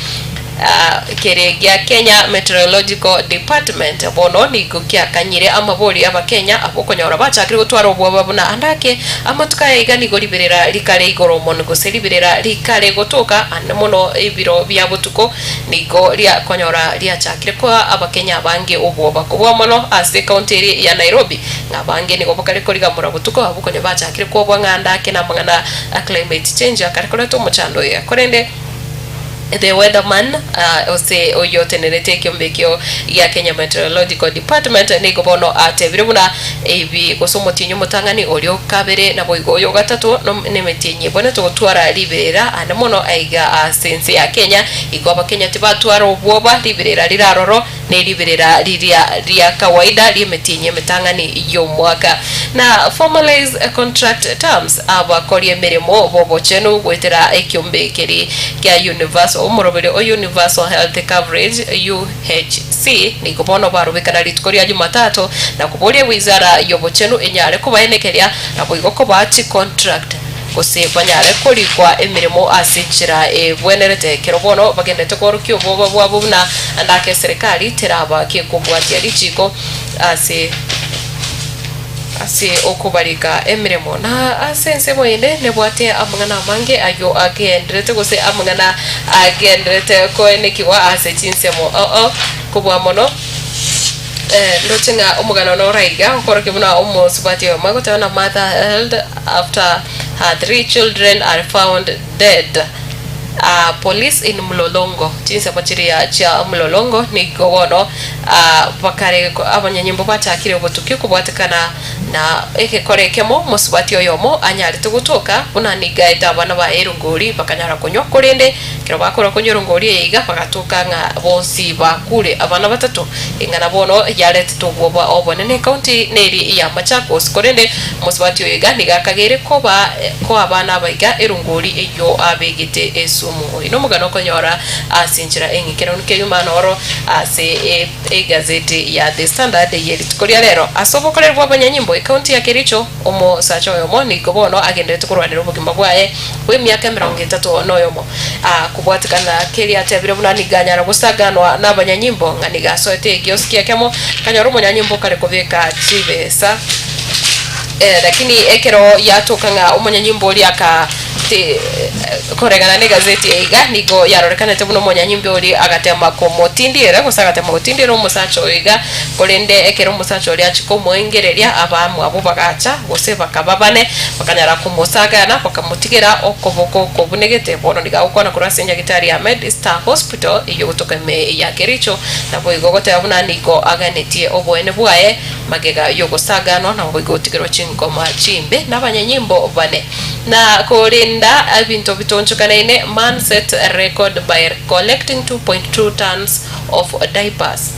kere gia Kenya Meteorological Department bono nigo kiakanyire amabori abakenya abwo okonyora bachakire gotwara obwoba buna ande ake amatuko aya iga nigo riberera rikare igoro mono gose riberera rikare gotoka ande mono ebiro bia botuko nigo riakonyora riachakire koa abakenya abange obwoba kobua mono ase ekaunti eria ya Nairobi Ng'a abange nigo bakare korigamora botuko abwo konya bachakire kwobua ng'a ande ake namang'ana a climate change akare koreta omochando oyo. Korende the weatherman ose oyio otenerete ekiombe ekio gia Kenya Meteorological Department nigo bono atebire buna ebi gose omotienyi omotang'ani oria okabere naboigo oyo ogatato nemetienyi ebonete gotwara riberera ande mono aiga ase ense ya Kenya. Igo abakenya tibatwara obwoba riberera rire aroro neriberera riria ria kawaida ri'emetienyi emetang'ani y'omwaka, na formalize contract terms, abakori emeremo b'obochenu goetera ekiombe keri kia Universal omoroberi o Universal Health Coverage, UHC, nigo bono barobekana rituko ria Jumatatu na koboria wizara y'obochenu enyare kobaenekeria naboigo kobaa chicontract gose banyare korikwa emeremo ase enchera ebwenerete, ekero bono bagenderete kworokia obwoba bwabo buna ndake eserekari teraba gekobwatia richiiko ase ase okobarika emeremo. Na ase ensemo ende nebwate amang'ana amange ayio agenderete gose amang'ana agenderete koenekigwa ase chinsemo oo kobua mono. Ndoche ng'a omogano noro aiga okorokia buna omosubati oyomo agoteba na mother held after her three children are found dead. Ah, police in Mlolongo, chinsemo chiria chia Mlolongo nigo bono ah, bakare abanyanyimbo bachakire obotuki kobwatekana na egekora ekemo mosubati oyomo anyarete gotoka buna nigo aete abana baye erongori bakanyara konywa korende ekero bakora konywa erongori eye iga bagatoka ng'a bonsi bakure abana batato eng'ana bono yaretete obwoba obonene ekaunti neri ya Machakos korende Omosubati oyo iga nigo akageire koba koa abana aba iga erongori eyio abegete esumu. Oyo nomogano okonyora ase enchera eng'ikeranu kegima noro ase egazeti ya The Standard ye rituko ria rero. Ase obokoreri bw'abanyanyimbo ekaunti ya Kericho, omosacha oyomo nigo bono agenderete korwanera obogima bwaye bw'emiaka emerongo etato noyomo. Kobwatekana keria atebire buna nigo anyara gosaganwa nabanyanyimbo ng'a nigo asoete egiosiki ekemo akanyora omonyanyimbo kare kobeka chibesa. Lakini ekero yatoka ng'a omonyanyimbo oria aka ti koregana negazeti eye iga, nigo yarorekanete buna omonyanyimbo oria agatema komotindiera gose agatema gotindiera omosacha oyo iga, korende ekero omosacha oria achia komoengereria, abamwabo bagacha gose bakaba bane, bakanyara komosagana, bakamotigera okoboko kobunegete. Bono nigo agokwana korwa ase enyagitari ya Med-Star Hospital eyio gotoka ime ya Kericho, naboigo goteba buna nigo aganetie oboene bwaye Magega y'ogosaganwa naboigo gotigerwa chingoma chimbe nabanyanyimbo bane, na korinda ebinto bitonchokanaine, man set record by collecting 2.2 tons of diapers.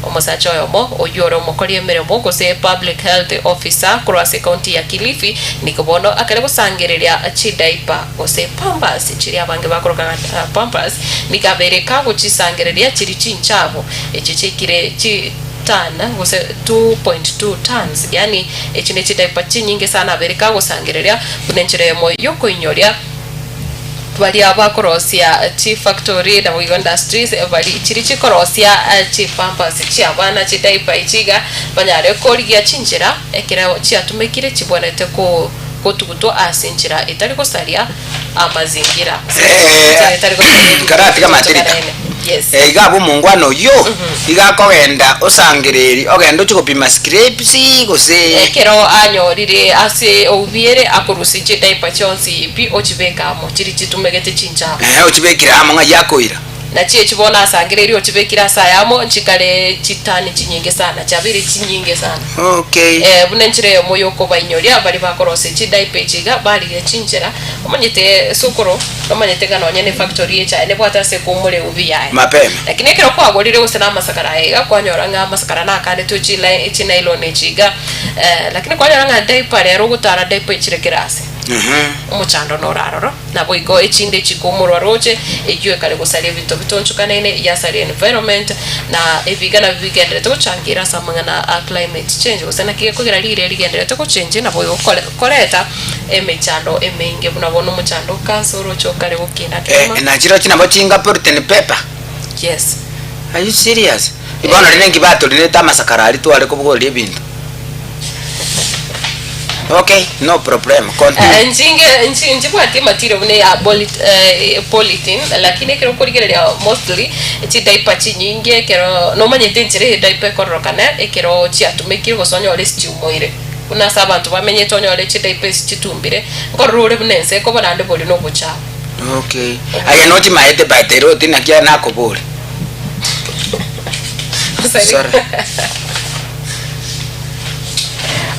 Omosacha oyomo oyio ore omokori emeremo gose public health officer korwa ase ekaunti ya Kilifi nigo bono akare gosangereria chidiaper gose pampers chiria abange bakoroka ng'a pampers nigo abeire kagochisangereria chiri chinchabu echio chiaikire chi Ton, gose 2.2 tons, yaani echi ne chidiaper chinyinge sana abere kagosangereria buna enchera eyemo yokoinyoria baria bakorosia chifactory naboigo industries bari chiri chikorosia chipampers chiabana chidiaper echi iga banyare korigia chinchera ekero chiatumekire chibwenerete ko gotugutwa ase enchera etari gosaria amazingira gose enchera etari gosaria ebinto Nkaratiga matirita. bitochokanaine. Yes. Eh, iga abwo omongwana oyio iga akogenda osangereri ogende ochie gopima scrapes gose Ekero anyorire ase oubiere akorusia chidaipa chionsi pi ochibeka amo chiri chitumegete chinchafu. Eh, ochibekire amo ng'ai akoira. Nachi echi bono asangereiri ochibekire ase ayamo nchikare chitani chinyinge sana, chiabeire chinyinge sana. Okay. Eh, buna enchera eyemo y'okobainyoria baria bakorosia chidaipa echi iga, barigia chinchera, omanyete sokoro, nomanyete ng'a nonye ne factory y'echae nebwate ase ekoumora eubi yaye. Mapema. Lakini ekero kwagorire gose na amasakara aya iga, kwanyora ng'a amasakara nakanetwe chilai chinylon echi iga, eh, lakini kwanyora ng'a diaper rero ogotara diaper echire kera ase. Omochando noro aroro. Naboigo echinde chikoumorwa roche, eyio ekare gosaria ebinto bitonchokanaine, yasaria environment, na ebiga nabio bigendererete gochangira ase amang'ana a climate change, gose naki gekogera riire rigendererete gochenji naboigo kore koreta emechando emenge buna bono omochando o cancer oroche okare gokina kegima. Eh, na chirochi nabo chinga polythene paper? Yes. Are you serious? Bono rende nki batorinete amasakara aria tware kobogoria ebinto? Okay, no problem, continue. Eh, nchinge nchi nchibwati ematiro buna eya boli- eh, polythene lakini ekero okorigereria mostly chidiaper chinyinge ekero nomanyete enchera eye diaper ekororokana ekero chiatumekire gose onyore ase chiumoire buna ase abanto bamenyete onyore chidiaper esi chitumbire nkorora ore buna ense ekoba naende bori na obochafu. Okay. Aye nochimaete by the road naki nakoboria. Sorry.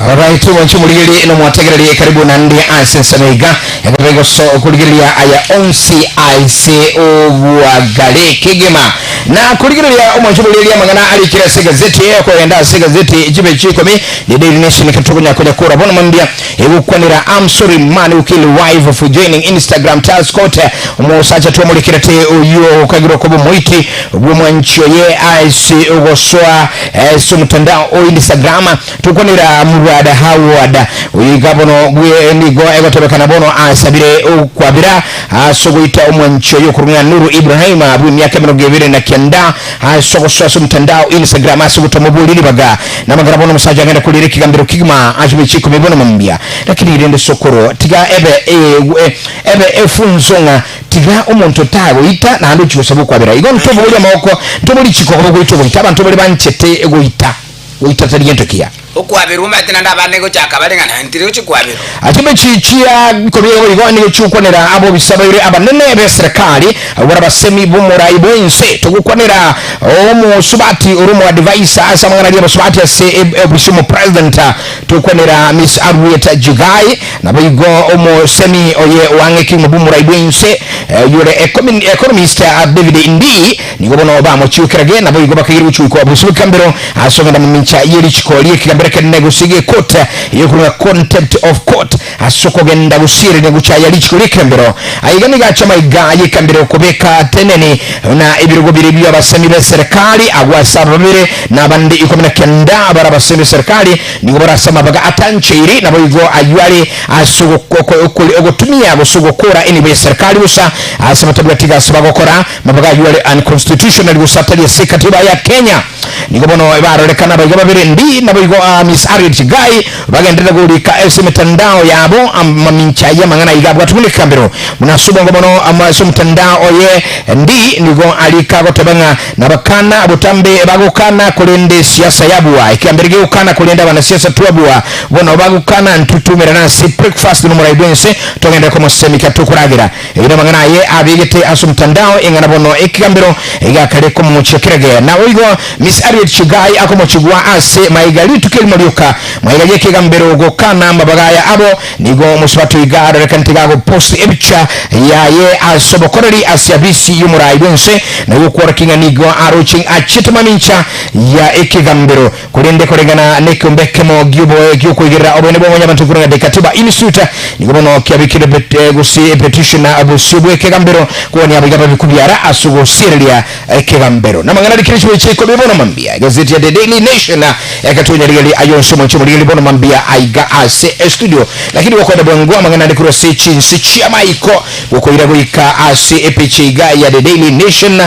Alright, mwanche omorigereria ino mwategererie karibu nande ase ensemo iga ekero igoso okorigereria aya onsi ase obwagare kegima na korigereria omwanche omorigereria amang'ana arikire ase egazeti okogenda ase egazeti chibe chikomi the Daily Nation ketokonya konya kora bono mambia egokwanera I'm sorry man who kill wife for joining Instagram tells court omosacha twamorikirete oyio okagirwa koba omoiti bw'omwanchi oye ase ogosoa ase omotandao o Instagram tokwanera Murad Howard oyo iga bono bwe nigo egotebekana bono asabire okwabera ase ogoita omwanchi oyo okorwa ng'a Nuru Ibrahim bw'emiaka 29 ase ogosoa ase omotandao Instagram ase ogotoma oboriri baga namagara bono omosacha agenda korera ekegambero kegima ase emechi ikomi bono mambia lakini rende sokoro tiga ebe ebe efunzo ng'a Tiga omonto tagoita naende ochia gosaba okwabera. Igo ntobogorie amaboko, ntoborie richiko koba goita ogoita. Abanto baria banchete goita. Goita tari gento kiya. Okwaberwa omanyete naende abande ngochaka bare ng'a naye ntiri gochia kwaberwa. Chimechi chia ikomi boigo nigo chigokwanera abobisa baire abanene b'eserekari, abwo bare abasemi b'omorai bw'ense. Togokwanera omosubati ore omoadvisor ase amang'ana aria abasubati ase eofisi y'omopresident. Togokwanera Miss Harriet Jigai, naboigo omosemi oye oang'e kegima bw'omorai bw'ense oyore economist David Ndii. Nigo bono bamochiukerage, naboigo bakaira gochuikwa bosio bw'ekegambero ase ogenda mamincha ye richiko ri'ekegambero ekenene gose gi'ecourt eyokorwa contempt of court, ase okogenda gosiereria gochaya richiko ri'ekegambero. Aiga nigo acha amaiga y'ekegambero kobeka teneni buna ebirogo biria bi'abasemi b'eserekari, agwo ase aba babere na abande 19 bare abasemi b'eserekari nigo bare ase amabaga atancheiri, naboigo ayio are ase ogotumia gose ogokora enibo y'eserekari bosa ase batabwati gasi bagokora. Mabaga ayio are unconstitutional gose atari ase ekatiba ya Kenya. Nigo bono barorekana abaiga babere ndi naboigo Miss Harriet Chigai bagenderere gorika ase emetandao yabo amamincha y'amang'ana aiga abwatwe buna ekegambero. Buna ase obongo mono ase omotandao oye ndi nigo arika goteba ng'a nabakana botambe bagokana korende siasa yabua ekegambero gegokana korende abanasiasa twabua bono bagokana ntitumerana ase breakfast nomorai bwense togenderere komosemika tokoragera. Eyio namang'ana aye abegete ase omotandao eng'ana bono ekegambero egakare komomochia kerage. Naboigo Miss Harriet Chigai akomochigwa ase maiga rituko erimo rioka maiga yekegambero gokana amabaga aya abo. Nigo omosubati oiga arorekanete gagopost ebicha yaye ase obokoreri ase abisi yomorai bwense na gokworokia ng'a nigo aroche ng'a achiete mamincha ya ekegambero. Korende koreng'ana nekeombe ekemo gi'okoigerera oboene bwa mwanyabanto koreng'ana The Katiba Institute, nigo bono kiabekire gose epetition na bosio bw'ekegambero kogania abaiga babe kobiara ase ogosiereria ekegambero. Namang'ana arikire chibe chiaikomi bono mambia. Egazeti ya The Daily Nation ekatonya rigeri aye onsi omonche omorigeri bono mambia aiga ase estudio. Lakini gokoenda bwango amang'ana ande korwa ase chinse chi'amaiko gokoira goika ase epeji eiga ya The Daily Nation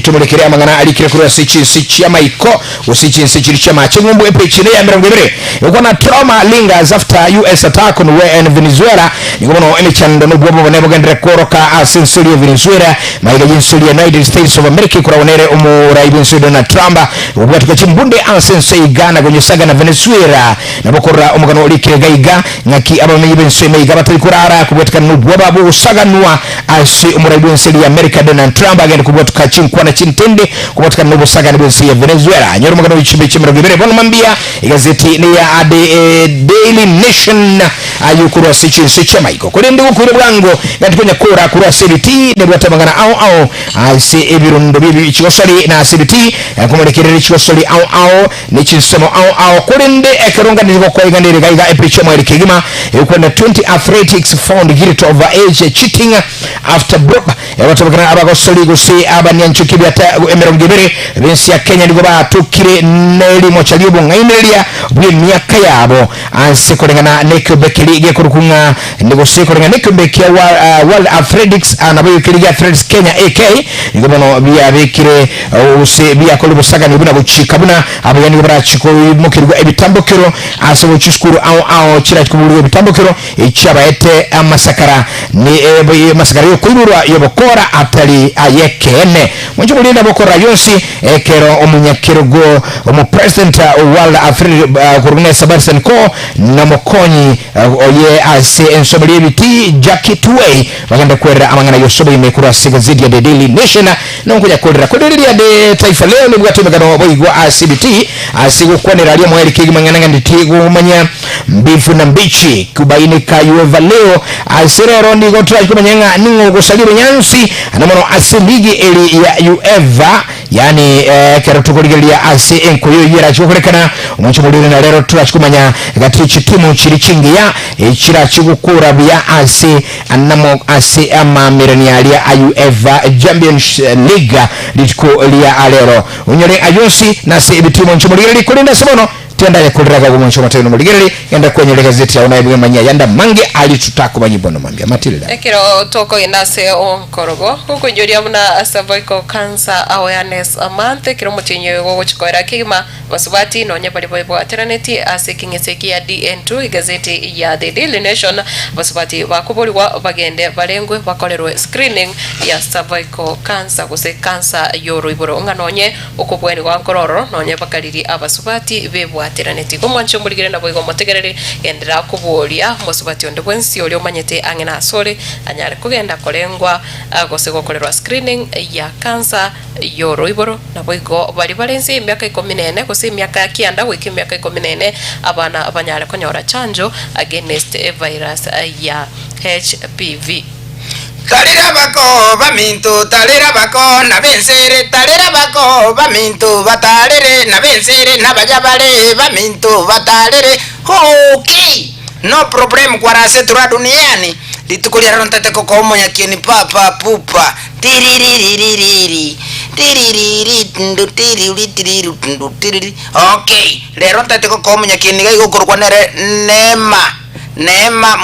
Tomorekere amang'ana arikire korwa ase chinse chi'amaiko Gose chinse chiria chi'amache ng'umbu epeji ere ya 20 egokwana Trauma lingers after US attack on and Venezuela. Nigo bono emechando na obwoba obonene bogenderere kworoka ase ense eria ya Venezuela maiga y'ense eria ya United States of America ekoragwa nere omorai bw'ense oyo Donald Trump gobwatuka chimbunde ase ense iga na konyesaga na Venezuela. Nabo korora omogano orikire iga iga ng'aki abamenyi b'ense ime iga batari korara kobwatikana nobwoba bw'ogosaganwa ase omorai bw'ense eria ya America Donald Trump agende kobwatuka chinkwana chintende Kobwatekana nobosagani bw'ense ya Venezuela, nyora omogano bw'echimbe chi'emerongo ebere bono mambia, egazeti neya The Daily Nation ayio korwa ase chinse chi'amaiko. Korende gokoira bwango gati konya kora korwa ase ebitii nebwate amang'ana ao ao ase ebirundo bie chigosori na ase ebitii nkomorekerere chigosori ao ao ne chinsemo ao ao korende ekero nganire gokoiganera iga iga epicha omoerio kegima egokwana 20 athletics found guilty of age cheating after broke Egotebekana abagosori gose abanyanchoki ebiata 20 b'ense ya Kenya nigo batokire nerimocha ri'obong'ainereria bw'emiaka yabo ase koreng'ana nekeombe keria gekorokwa ng'a gose koreng'ana nekeombe kia World Athletics naboigo keria gia Athletics Kenya AK nigo bono biabekire gose biakorire obosagani buna gochika buna abaya nigo barachi koimokerigwa ebitambokero ase gochia chisukuru ao ao chirachi kobogoria ebitambokero Echiabaete amasakara ne amasakara y'okoiborwa y'obokora atari ay'ekeene. Mwanche morinde abokora yonsi ekero omonyakerogo omopresident o World Athletic korwa buna Sebastian Coe na omokonyi oye ase ensomero y'ebitii Jackie Tuwei bagende kwerera amang'ana y'osobo ime korwa ase egazeti ya The Daily Nation nonkonya korera korende riria The Taifa Leo nebwate emegano boigo ase ebitii ase gokwanera aria omoerio kegima ng'ana ng'ana tigomanya Mbifu na mbichi kubainika UEFA leo ase rero nigo torachi komanya ng'a ning'o ogosaria obonyansi ande mono ase ligi eri ya UEFA yaani ekero tokorigereria ase enkoyo eyio erachi gokorekana omonche morire na rero torachi komanya gati ye chitimu chiri chingiya echirachi gokora buya ase anamo ase amaamerani aria a UEFA Champions League rituko ria rero onyore ayio onsi nase ebitimu omonche morigereria korende ase bono. Tiendaye korera gago mwancho mateo nomorigereri genda kwenyora egazeti yao naye bwemanyia yanda mange ari tutakomanya bono mambia Matilda. Ekero tokogenda ase onkorogo gokoinyoria buna cervical cancer awareness month ekero omotienyi oyo gogochikoera kegima basubati nonye baria babwateraneti ase ekeng'ese eke ya DN2 egazeti ya The Daily Nation basubati bakoborigwa bagende barengwe bakorerwe screening ya cervical cancer gose cancer yoroiboro ng'a nonye Okobwanigwa nkore ororo nonya bakariri abasubati bebwateraneti. Omwanche omorigere naboigo omotegerere, genderera koboria omosubati onde bwensi oria omanyete ang'e nasore anyare kogenda korengwa gose gokorerwa screening ya cancer y'oroiboro. Naboigo baria bare inse y'emiaka ikomi na ene gose emiaka kianda goika emiaka ikomi na ene abana banyare konyora chanjo against virus ya HPV. Tarera bako baminto, tarera bako na b'ensere, tarera bako baminto, batarere na b'ensere, nabaya bare baminto, batarere. Okay, no problem kwarase tura duniani rituko riarero ntaete kokoa omonyakieni papa pupa tiririririri tiririri ndu tiriri tiriru ndu tiriri okay rero ntaete kokoa omonyakieni iga igokorokwa nere Neema Neema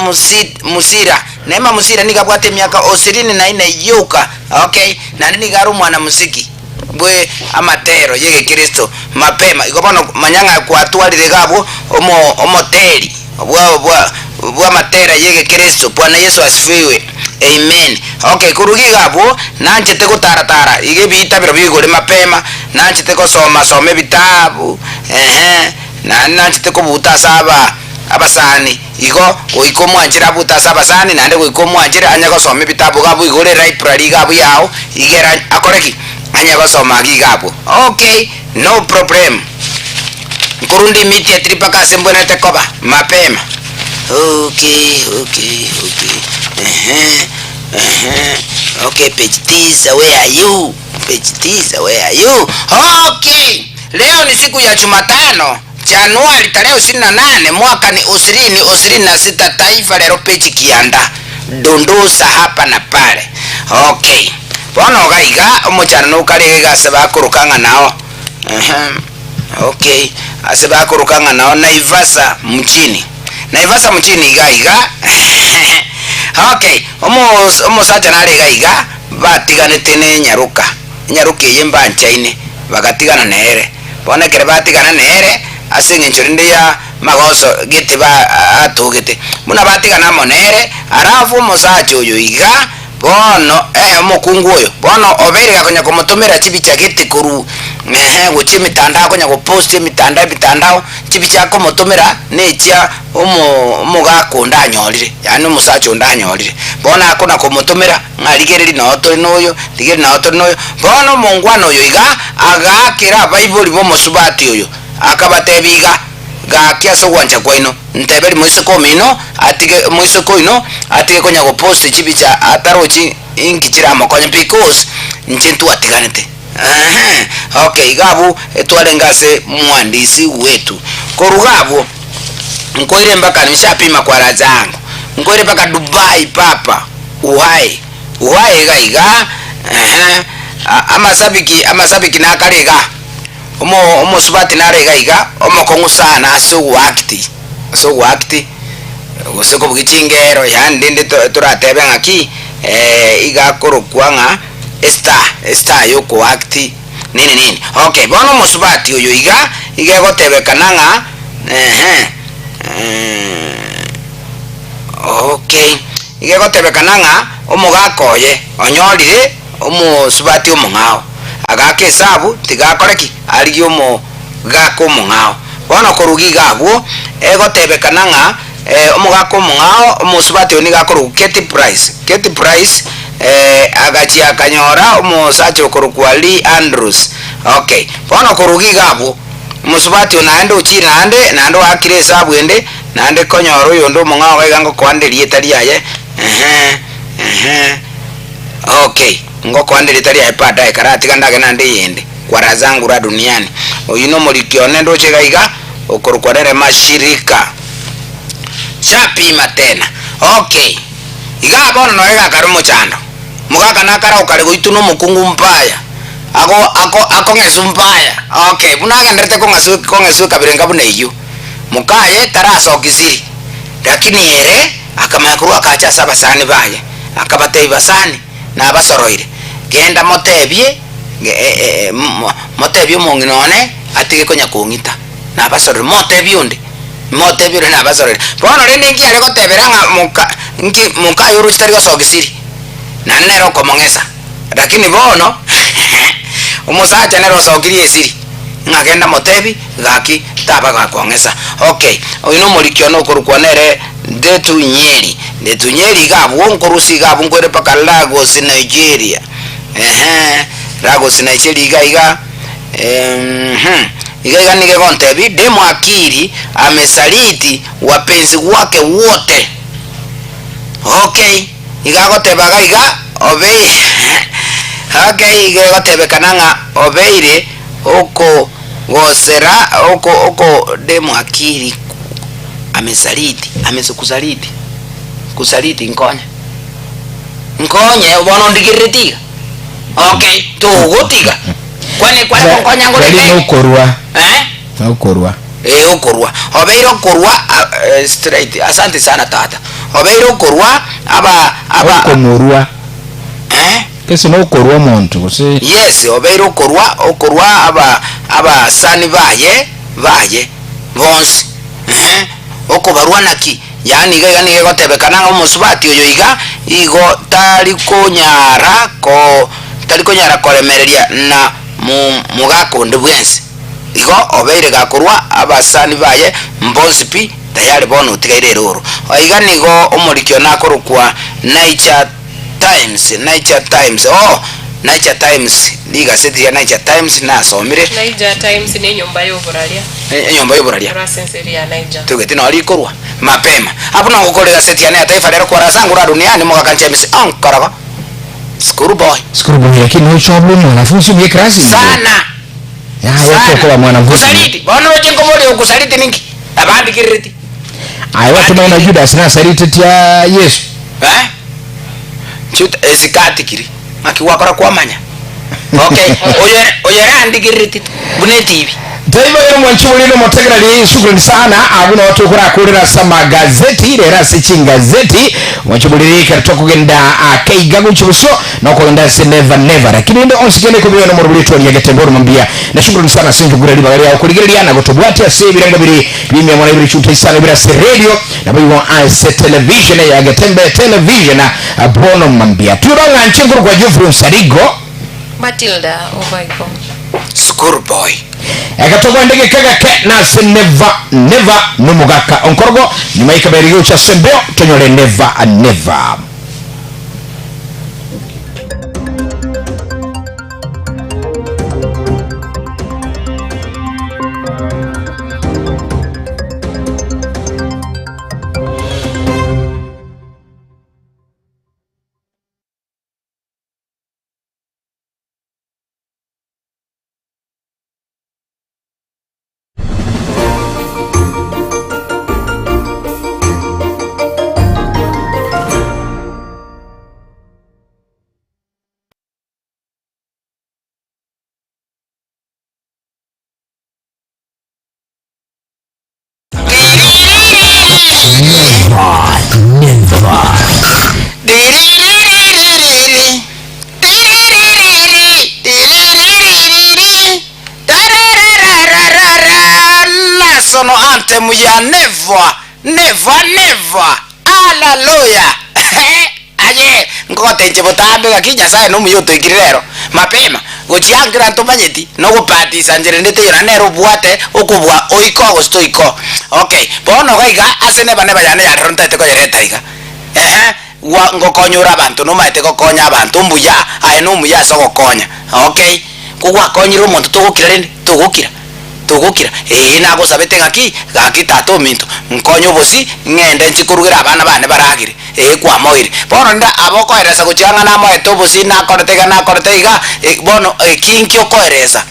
Musira. Neema Musira nigo abwate emiaka osirini na ine yoka, okay, naende nigo are omwanamuziki bwe amatero y'egekristo mapema. Igo bono manya ng'a kwatwarire iga abwo omo omoteri bwa bwa bw'amatera y'egekristo. Bwana Yesu asifiwe. Amen. Okay, korwa iga abwo nanchete gotaratara iga ebiitabero bigore mapema, nanchete gosoma soma ebitabu, ehe, naende nanchete kobuta ase aba. Abasani, igo goika omwanchere abute ase abasani, naende goika omwanchere anye gosoma ebitabu iga abwo igoro elibrary iga abwo yao, igere akore ki? Anye gosoma agwo iga abwo. Okay, no problem. Nkorunda immediately mpaka ase mbwenerete koba, mapema. Okay, okay, okay, ehe, ehe, okay, page tisa, where are you? Page tisa, where are you? Okay, leo ni siku ya Jumatano. Januari tarehe ishirini na nane mwaka ni usirini usirini na sita Taifa Lero page kianda dondosa hapa na pale okay bono iga iga omochando nokare iga ase bakoroka ng'a nao ehem okay ase bakoroka ng'a nao Naivasha mjini Naivasha mjini iga iga okay omo omosacha nare iga iga batiganete ne enyaroka enyaroka eye mbanchaine bagatigana nere. Bono ekero batigana nere ase engencho rende y'amagoso gete batogete, buna batigana amo nere, alafu omosacha oyo iga bono, eh, omokungu oyo bono obeire gakonya komotomera chibicha gete korwa, ehe, gochia emitandao akonya gopost emitandao emitandao, chibicha akomotomera nechia omo omogaka onde anyorire, yaani omosacha onde anyorire. Bono akona komotomera. Ng'a rigereria nao tore noyo, rigereria nao tore noyo. Bono omongwana oyo iga agaakera abaibori b'omosubati oyo, akabatebia iga, Gaki ase ogwancha kwaino, nteberie moiseke omino atige moiseke oino atige konya gopost chibicha atarochi inki chiramokonye because inche ntwatiganete. Eeh okay iga abwo etwarenge ase mwandisi wetu. Korwa iga abwo nkoire mpaka nishapima kwa raha zangu, nkoire mpaka Dubai papa. Uhai, uhai iga iga, ehe, amasabiki, amasabiki nakare iga, omo omosubati nare iga iga, omokong'u sana ase ogoact, ase ogoact, gose kobugia chingero yaani rende to toratebe ng'aki iga akorokwa ng'a estar, estar ya okoact nini nini. Okay, bono omosubati oyo iga, iga egotebekana ng'a ehe. Okay. Iga egotebekana ng'a omogaka oye onyorire omosubati omong'ao, agaaka esabu tiga akore ki? Arigie omogaka omong'ao. Bono korwa iga abwo, egotebekana ng'a omogaka omong'ao, omosubati oyo nigo akorokwa Katie Price. Katie Price agachia akanyora omosacha okorokwa Lee Andrews. Okay. Bono korwa iga abwo, omosubati oyo naende ochire naende, naende oakire esabu ende. Naende konyora oyonde omong'ao iga iga ngokoanda erieta riaye, ehe, ehe, okay, ngokoanda erieta riaye baadaye karatiga ndage naende eyende, kwa raha zangu raha duniani. Oyio nomoriki one ndoche iga iga, okorokwa nere Mashirika. Shapima tena, okay, igaa bono noyo iga akare omochando, mogaka nakare okare goitwa nomokungu mbaya. Ako ako akong'esu mbaya. Okay, buna agenderete kong'asu kong'esu ekabirenga buna eyio. Mokaye tarasoki siri, lakini ere akamanya korwa akacha ase abasani baye, akabatebia, Basani, nabasoroire, genda motebie motebie omong'ina one atige konya kong'ita, nabasoroire, motebie onde, motebie onde nabasoroire. Bono rende inki are gotebera ng'a moka nki mokaye oroche tari gosoki siri, naende nere okomong'esa. Lakini bono omosacha nere osokirie esiri, ng'a genda motebi gaki taba gakong'esa. Okay, oyo nomoriki one okorokwa nere Ndetu Nyeri. Ndetu Nyeri iga abwo nkorusia iga abwo nkoire mpaka Lagos Nigeria. Ehe, Lagos Nigeria iga iga mmh iga iga nigo egontebi demu akiri amesaliti wapenzi wake wote. Okay. Iga agoteba iga iga, obeire okay, iga egotebekana ng'a obeire okogosera oko oko demu akili amesaliti amese kusaliti kusaliti nkonye nkonye bono ondigerereti iga okay togotiga kwani kware gonkonya ngore Bari nokorwa eh nokorwa Ee, okorua. Obeire okorua a, straight. Asante sana tata. Obeire okorua aba, aba. Okomorua. Eh? Gese nokorua omonto gose. Yes, obeire okorua, okorua aba, abasani baye, baye bonsi. Ehe. Okobarua naki? Yaani iga iga nigo egotebekana ng'a omosubati oyo iga, igo tari konyara ko, tari konyara koremereria na mo, mogaka onde bwensi. Igo obeire gakorua abasani baye mbonsi pi, tayari bono otigaire erooro. Aiga nigo omoriki one akorokwa Niger Times, Niger Times, oh, Niger Times, rigaseti ria Niger Times nasomire. Niger Times nenyomba y'oboraria. Enyomba y'oboraria. Korwa ase ense eria ya Niger. Togeti noo rikorwa mapema. Abwo nogokora egaseti yane ya Taifa Leo kwarasa ngura duniani mogaka James Onkorogo. School boy. School boy lakini nochobwa omwanafunzi omuya ekerasi ime. Sana. Yaya tokoba mwanafunzi. Kusaliti. Bono roche nkoboria okusaliti ninki? Abandikerereti. Aye watomanya na Judas nasalitetia Yesu. Eh? Juda esikati kiri. Ng'aki gwakora kwamanya. Okay. Oyo oyo ere andigerereti buna etibi. Taifa yero mwanchi bulino motegereri shukrani sana abwo nabo tokorakorera ase amagazeti rero ase chingazeti mwanchi buliri ekero tokogenda akaiga gochia bosio nokogenda ase never never lakini rende onsi kende ekobirwe nomorobori etwari ya Getembe ore mambia na shukrani sana ase enchokura ribaga riao korigereria na gotobwatia ase ebirengo biri bia mia mono na ibere chunta isano ibere ase radio naboigo ase television ya Getembe television bono mambia turo ng'anche nkorokwa Geoffrey Onsarigo Matilda Obaiko. School boy. Eka togende geke geke nase never never nomogaka onkorogo nyuma y'ekabere gocha ase embeo tonyore never never. Tiriririri, tiriririri, tiriririri, tarararararara, National anthem ya never, never, never. Hallelujah. Aye, ngogotenche botambe gaki Nyasaye nomuya otoikire rero mapema gochia nkera ntomanyeti nogobatisa nchera ende teiyo naende nere obwate okobua oiko gose toiko. Okay, bono iga iga ase neba neba yane ya rero ntaete koyereta iga ehe gwa ngokonya ore abanto nomaete gokonya abanto mbuya aye nomuya ase ogokonya okay. Kogwakonyire omonto togokira rende togokira. Togokira, ee, nagosabete ng'aki, gaki tata ominto, nkonye obosie, ng'ende nchie korugera abana bane baragere. Ee, kwamoire. Bono rende aba okoeresa gochia ng'a namoete obosie, nakorete iga, nakorete iga, e, bono eki inki okoeresa?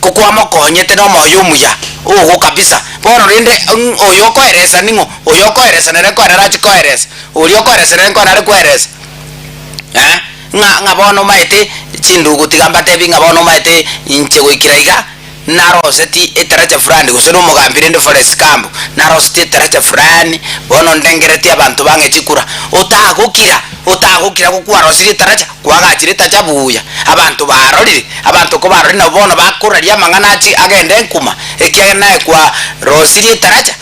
Ko kwamokonyete nomoyo omuya ogo kabisa. Bono rende ng'o oyo okoeresa ning'o? Oyo okoeresa nere nkoera arachie koeresa, oria okoeresa nere nkoera are koeresa eh, ng'a ng'a bono omanyete. Chindugu tiga mbatebi ng'a bono omanyete inche goikera iga, naroseti etaracha fulani, gose nomogambi rende forest camp, naroseti etaracha fulani, bono ndengeretie abanto bang'e chikura. Otagokira, otagokira gokwarosirie etaracha, kwagachire etacha buya, abanto barorire, abanto kobarorire nabo bono bakoraria amang'ana achi agende nkuma, ekiagera naye kwarosirie etaracha.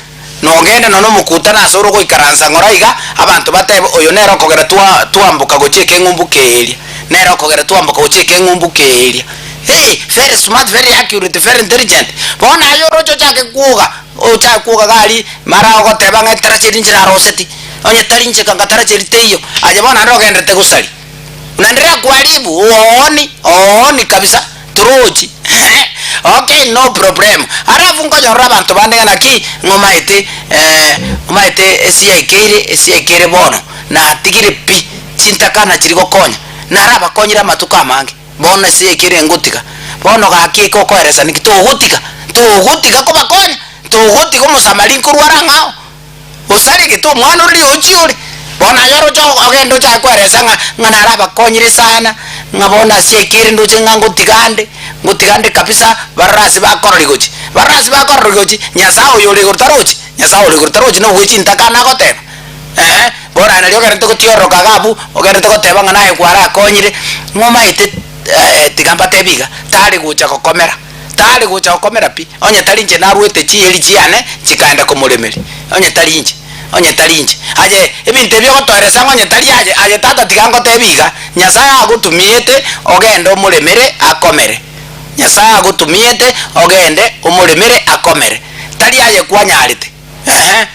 Nogende nonya nomokutano ase ore ogoikaransa ng'ora iga, abanto batebe, Oyo nere okogera twa twamboka gochia ekeng'umbu keria, nere okogera twamboka gochia ekeng'umbu keria. Hey, very smart, very accurate, very intelligent. Bono aye oroche ochake kwoga, ochake kwoga iga aria, mara ogoteba ng'a etaracha eri inche naroseti, onye tari inche kanga taracha eri teiyo, aye bono naende ogenderete gosaria. Unaendelea kuharibu, ooni, ooni kabisa, torochi okay no problem. Alafu nkonyorora abanto bande ng'a naki, ng'a omaete omaete esi yaikeire, esi yaikeire bono, natigire pi, chintakana chiri gokonya, narabakonyire amatuko amange, bono ase yaikeire ngotiga. Bono gaki eke okoeresa niki, togotiga, togotiga kobakonya, togotiga omosamari nkorwa are ang'ao. Osaregete omwana oria ochia ore. Bono aye oroche ogende ochake kweresa ng'a ng'a narabakonyire sana, ng'a bono ase ekere ndoche ng'a ngotiga ande, ngotiga ande kabisa, barore ase bakorori gochia. Barore ase bakorori gochia, Nyasae oyo ore igoro tarochi? Nyasae ore igoro tarochi na obwe chintakana agoteba? Eeh, bono aye nario ogenderete gotiororoka iga abwo, ogenderete goteba ng'a naye kwarakonyire, ng'a omaete tiga mbatebi iga, tari gocha gokomera. Tari gocha gokomera pi, onye tari inche naruete chieri chiane chikaenda komoremeria, onye tari inche, onye tari inche. Aye, ebinto ebi ogotoeresa ng'a onye tari aye, aye tata tiga ngotebi iga, Nyasae agotumiete ogende omoremere akomere, Nyasae agotumiete ogende omoremere akomere, tari aye kwanyarete, eeh.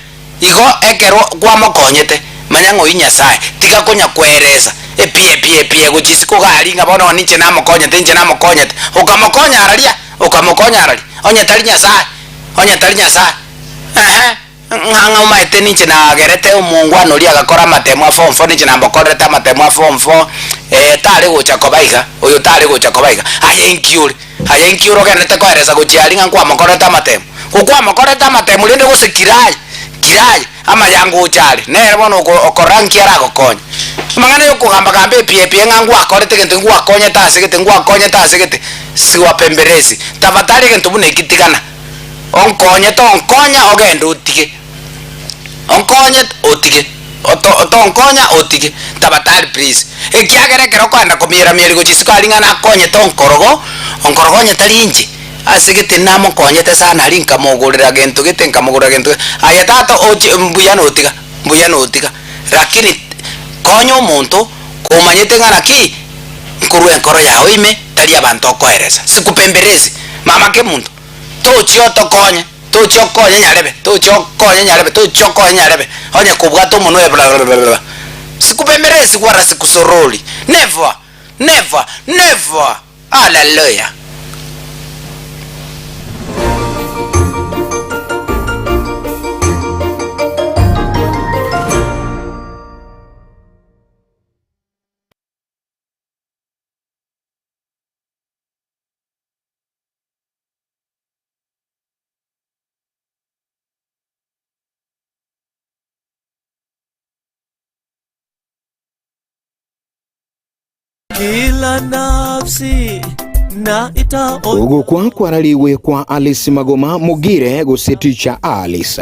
Igo ekero kwamokonyete, manya ng'a oyio Nyasae, tiga konya kweresa epie epie epie gochia isiko iga aria ng'a bono ninche namokonyete, inche namokonyete. Okamokonya araria, okamokonya araria, onye tari Nyasae, onye tari Nyasae, eeh, ng'a ng'a omaete ninche nagerete omongwana oria agakora amatemo a form four, ninche nambokorerete amatemo a form four, tare gocha koba iga, oyo tare gocha koba iga, aye inki ore? Aye inki ore ogenderete koeresa gochia aria ng'a nkwamokorerete amatemo? Gokwamokorerete amatemo rende gose kira aye, kira aye, amaya ngocha are, nere bono oko okorora nki aragokonye. Amang'ana yokogamba-gamba epie epie ng'a ngwakorete egento ngwakonyete ase gete, ngwakonyete ase gete, siwapemberesi. Tafadhali egento buna eki tigana, onkonye tonkonya ogende otige, onkonye otige, oto tonkonya otige, tafadhali please. Ekiagera ekero okoenda komiera-mieri gochia isiko aria ng'a nakonyete onkorogo, onkorogo onye tari inche. Ase gete namokonyete sana aria nkamogorera gento gete nkamogorera gento gete, aye tata oche mbuya notiga, mbuya notiga, lakini konya omonto komanyete ng'a naki, nkorwa enkoro yao ime tari abanto okoeresa, sikupemberezi, mama kemunto, tochia otokonye, tochia okonye nyarebe, tochia okonye nyarebe, tochia okonye nyarebe, onye kobwata omonwe oye bla sikupemberezi wala sikusorori, never, never, never. Haleluya! Kila nafsi na ita Ogokwa kwarariwe kwa Alice Magoma Mugire gose Teacher Alice.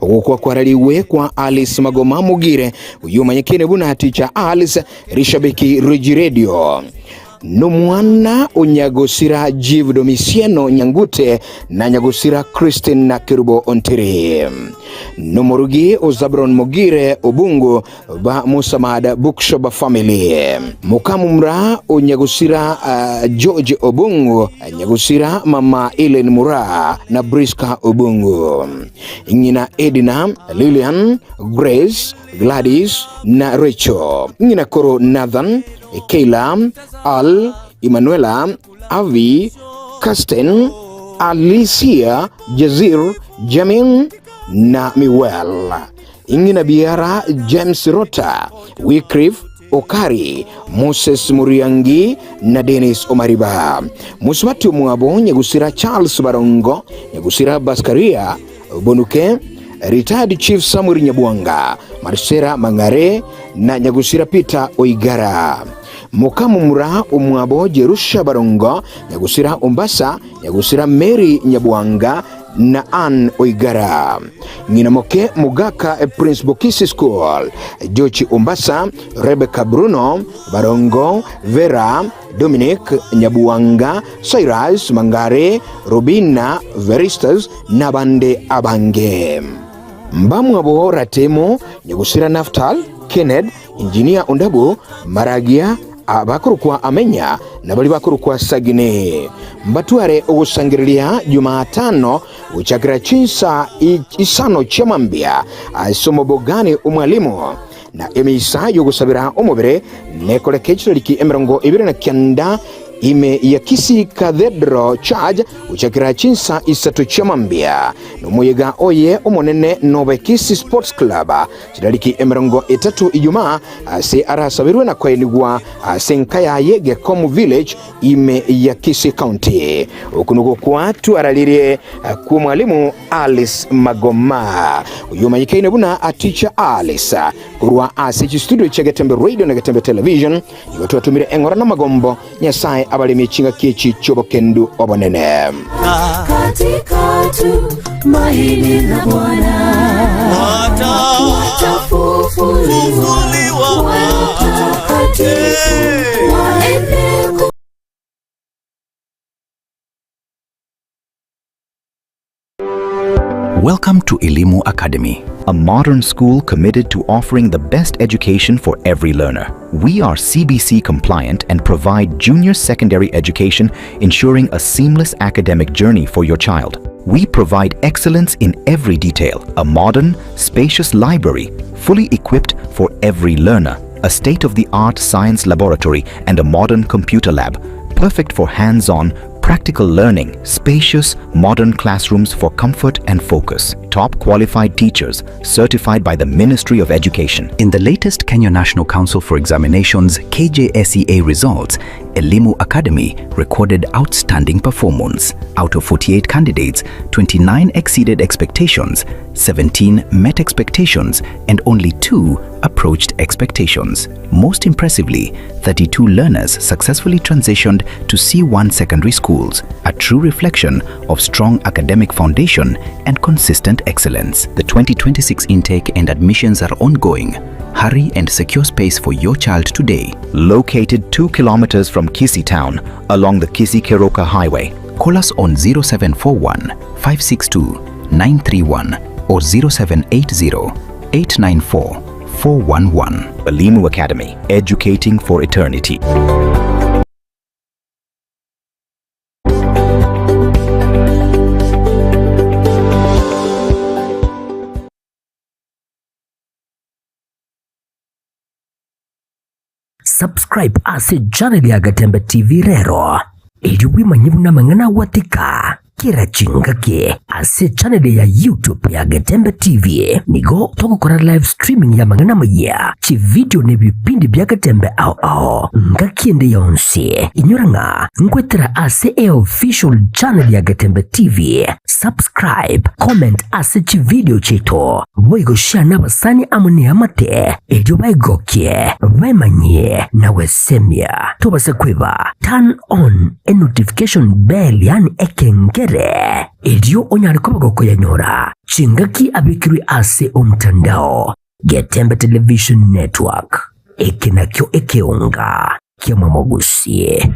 Ogokwa kwarariwe kwa Alice Magoma Mugire oyio omanyekene buna Teacher Alice rishabiki Regi Radio. Nomwana o Nyagosira Jive Domisiano Nyangute na Nyagosira Christine na Kerubo Ontiri. Nomorugi o Zabron Mogire Obungu ba Musamad Bookshop Family. Mukamumra o Nyagusira uh, George Obungu, Nyagusira Mama Ellen Mura na Briska Obungu. Ng'ina Edna, Lilian, Grace, Gladys na Rachel. Ng'ina Koro Nathan, Kayla, Al, Emanuela, Avi, Kirsten, Alicia, Jazir, Jamin na Miwel. Ing'ina Biara, James Rota, Wycliffe Okari, Moses Muriangi na Dennis Omariba. Musubati omwabo Nyagusira Charles Barongo, Nyagusira Baskaria Bonuke, Retired Chief Samuel Nyabwanga, Marcela Mang'are na Nyagusira Peter Oigara. Mokamomura omwabo Jerusha Barongo, Nyagusira Ombasa, Nyagusira Mary Nyabwanga na Ann Oigara. Ng'ina moke Mogaka Prince Bokisi School, George Ombasa, Rebecca Bruno, Barongo, Vera, Dominic Nyabuanga, Cyrus Mangare, Robina Veristus nabande abange. Mbamwabo Ratemo, Nyagusira Naftal, Kenneth, Engineer Ondabu, Maragia, abakorokwa Amenya, na baria bakorokwa Sagini. Mbatware ogosangereria Jumatano gochakera chinsa isano chia mambia ase omobogani omwalimu, na emisa y'ogosabera omobere nekoreke chitariki 29 ime ya Kisii Cathedral Church gochakera chinsa isato chia mambia, na omoyega oye omonene nobe Kisii Sports Club Chitariki 30 Ijumaa ase arasaberwe na koenigwa ase enka yaye Gekomu Village ime ya Kisii County. Oku nigo kwatwararirie kw'omwalimu Alice Magoma oyio omanyekaine buna Teacher Alice korwa ase chistudio chia Getembe Radio na Getembe Television. Nigo twatomire eng'ora namagombo Nyasae abaremie chingaki echi chi'obokendu obonene. Katika tumaini la Bwana watafufuliwa watakatifu waende ku Welcome to Elimu Academy, a modern school committed to offering the best education for every learner. We are CBC compliant and provide junior secondary education, ensuring a seamless academic journey for your child. We provide excellence in every detail, a modern, spacious library, fully equipped for every learner, a state-of-the-art science laboratory and a modern computer lab, perfect for hands-on, practical learning, spacious, modern classrooms for comfort and focus, top qualified teachers certified by the Ministry of Education. In the latest Kenya National Council for Examinations KJSEA results, Elimu Academy recorded outstanding performance. Out of 48 candidates, 29 exceeded expectations, 17 met expectations, and only 2 approached expectations. Most impressively, 32 learners successfully transitioned to C1 secondary schools, a true reflection of strong academic foundation and consistent excellence. The 2026 intake and admissions are ongoing. Hurry and secure space for your child today. Located 2 kilometers from Kisii town along the Kisii-Keroka Highway. Call us on 0741 562 931 or 0780 894 411. Elimu Academy, educating for eternity. Subscribe ase channel ya Gatembe TV rero erio bwemanye buna amang'ana agwatika kera chingaki ase channel ya YouTube ya Getembe TV nigo togokora live streaming ya amang'ana amayia, chividio na ebipindi bia Getembe ao ao ngaki ende yonsi. Inyora ng'a nkwetera ase eofficial channel ya Getembe TV. Subscribe, comment ase chividio chiaito, boigo share nabasani amo neamate erio baigokie, baemanyie na gwesemia. Tobasa kweba turn on enotification bell yaani ekengere erio onyare koba gokoyanyora chingaki abekirwe ase omtandao. Getembe Television Network, eke nakio ekeonga kiamwamogusie.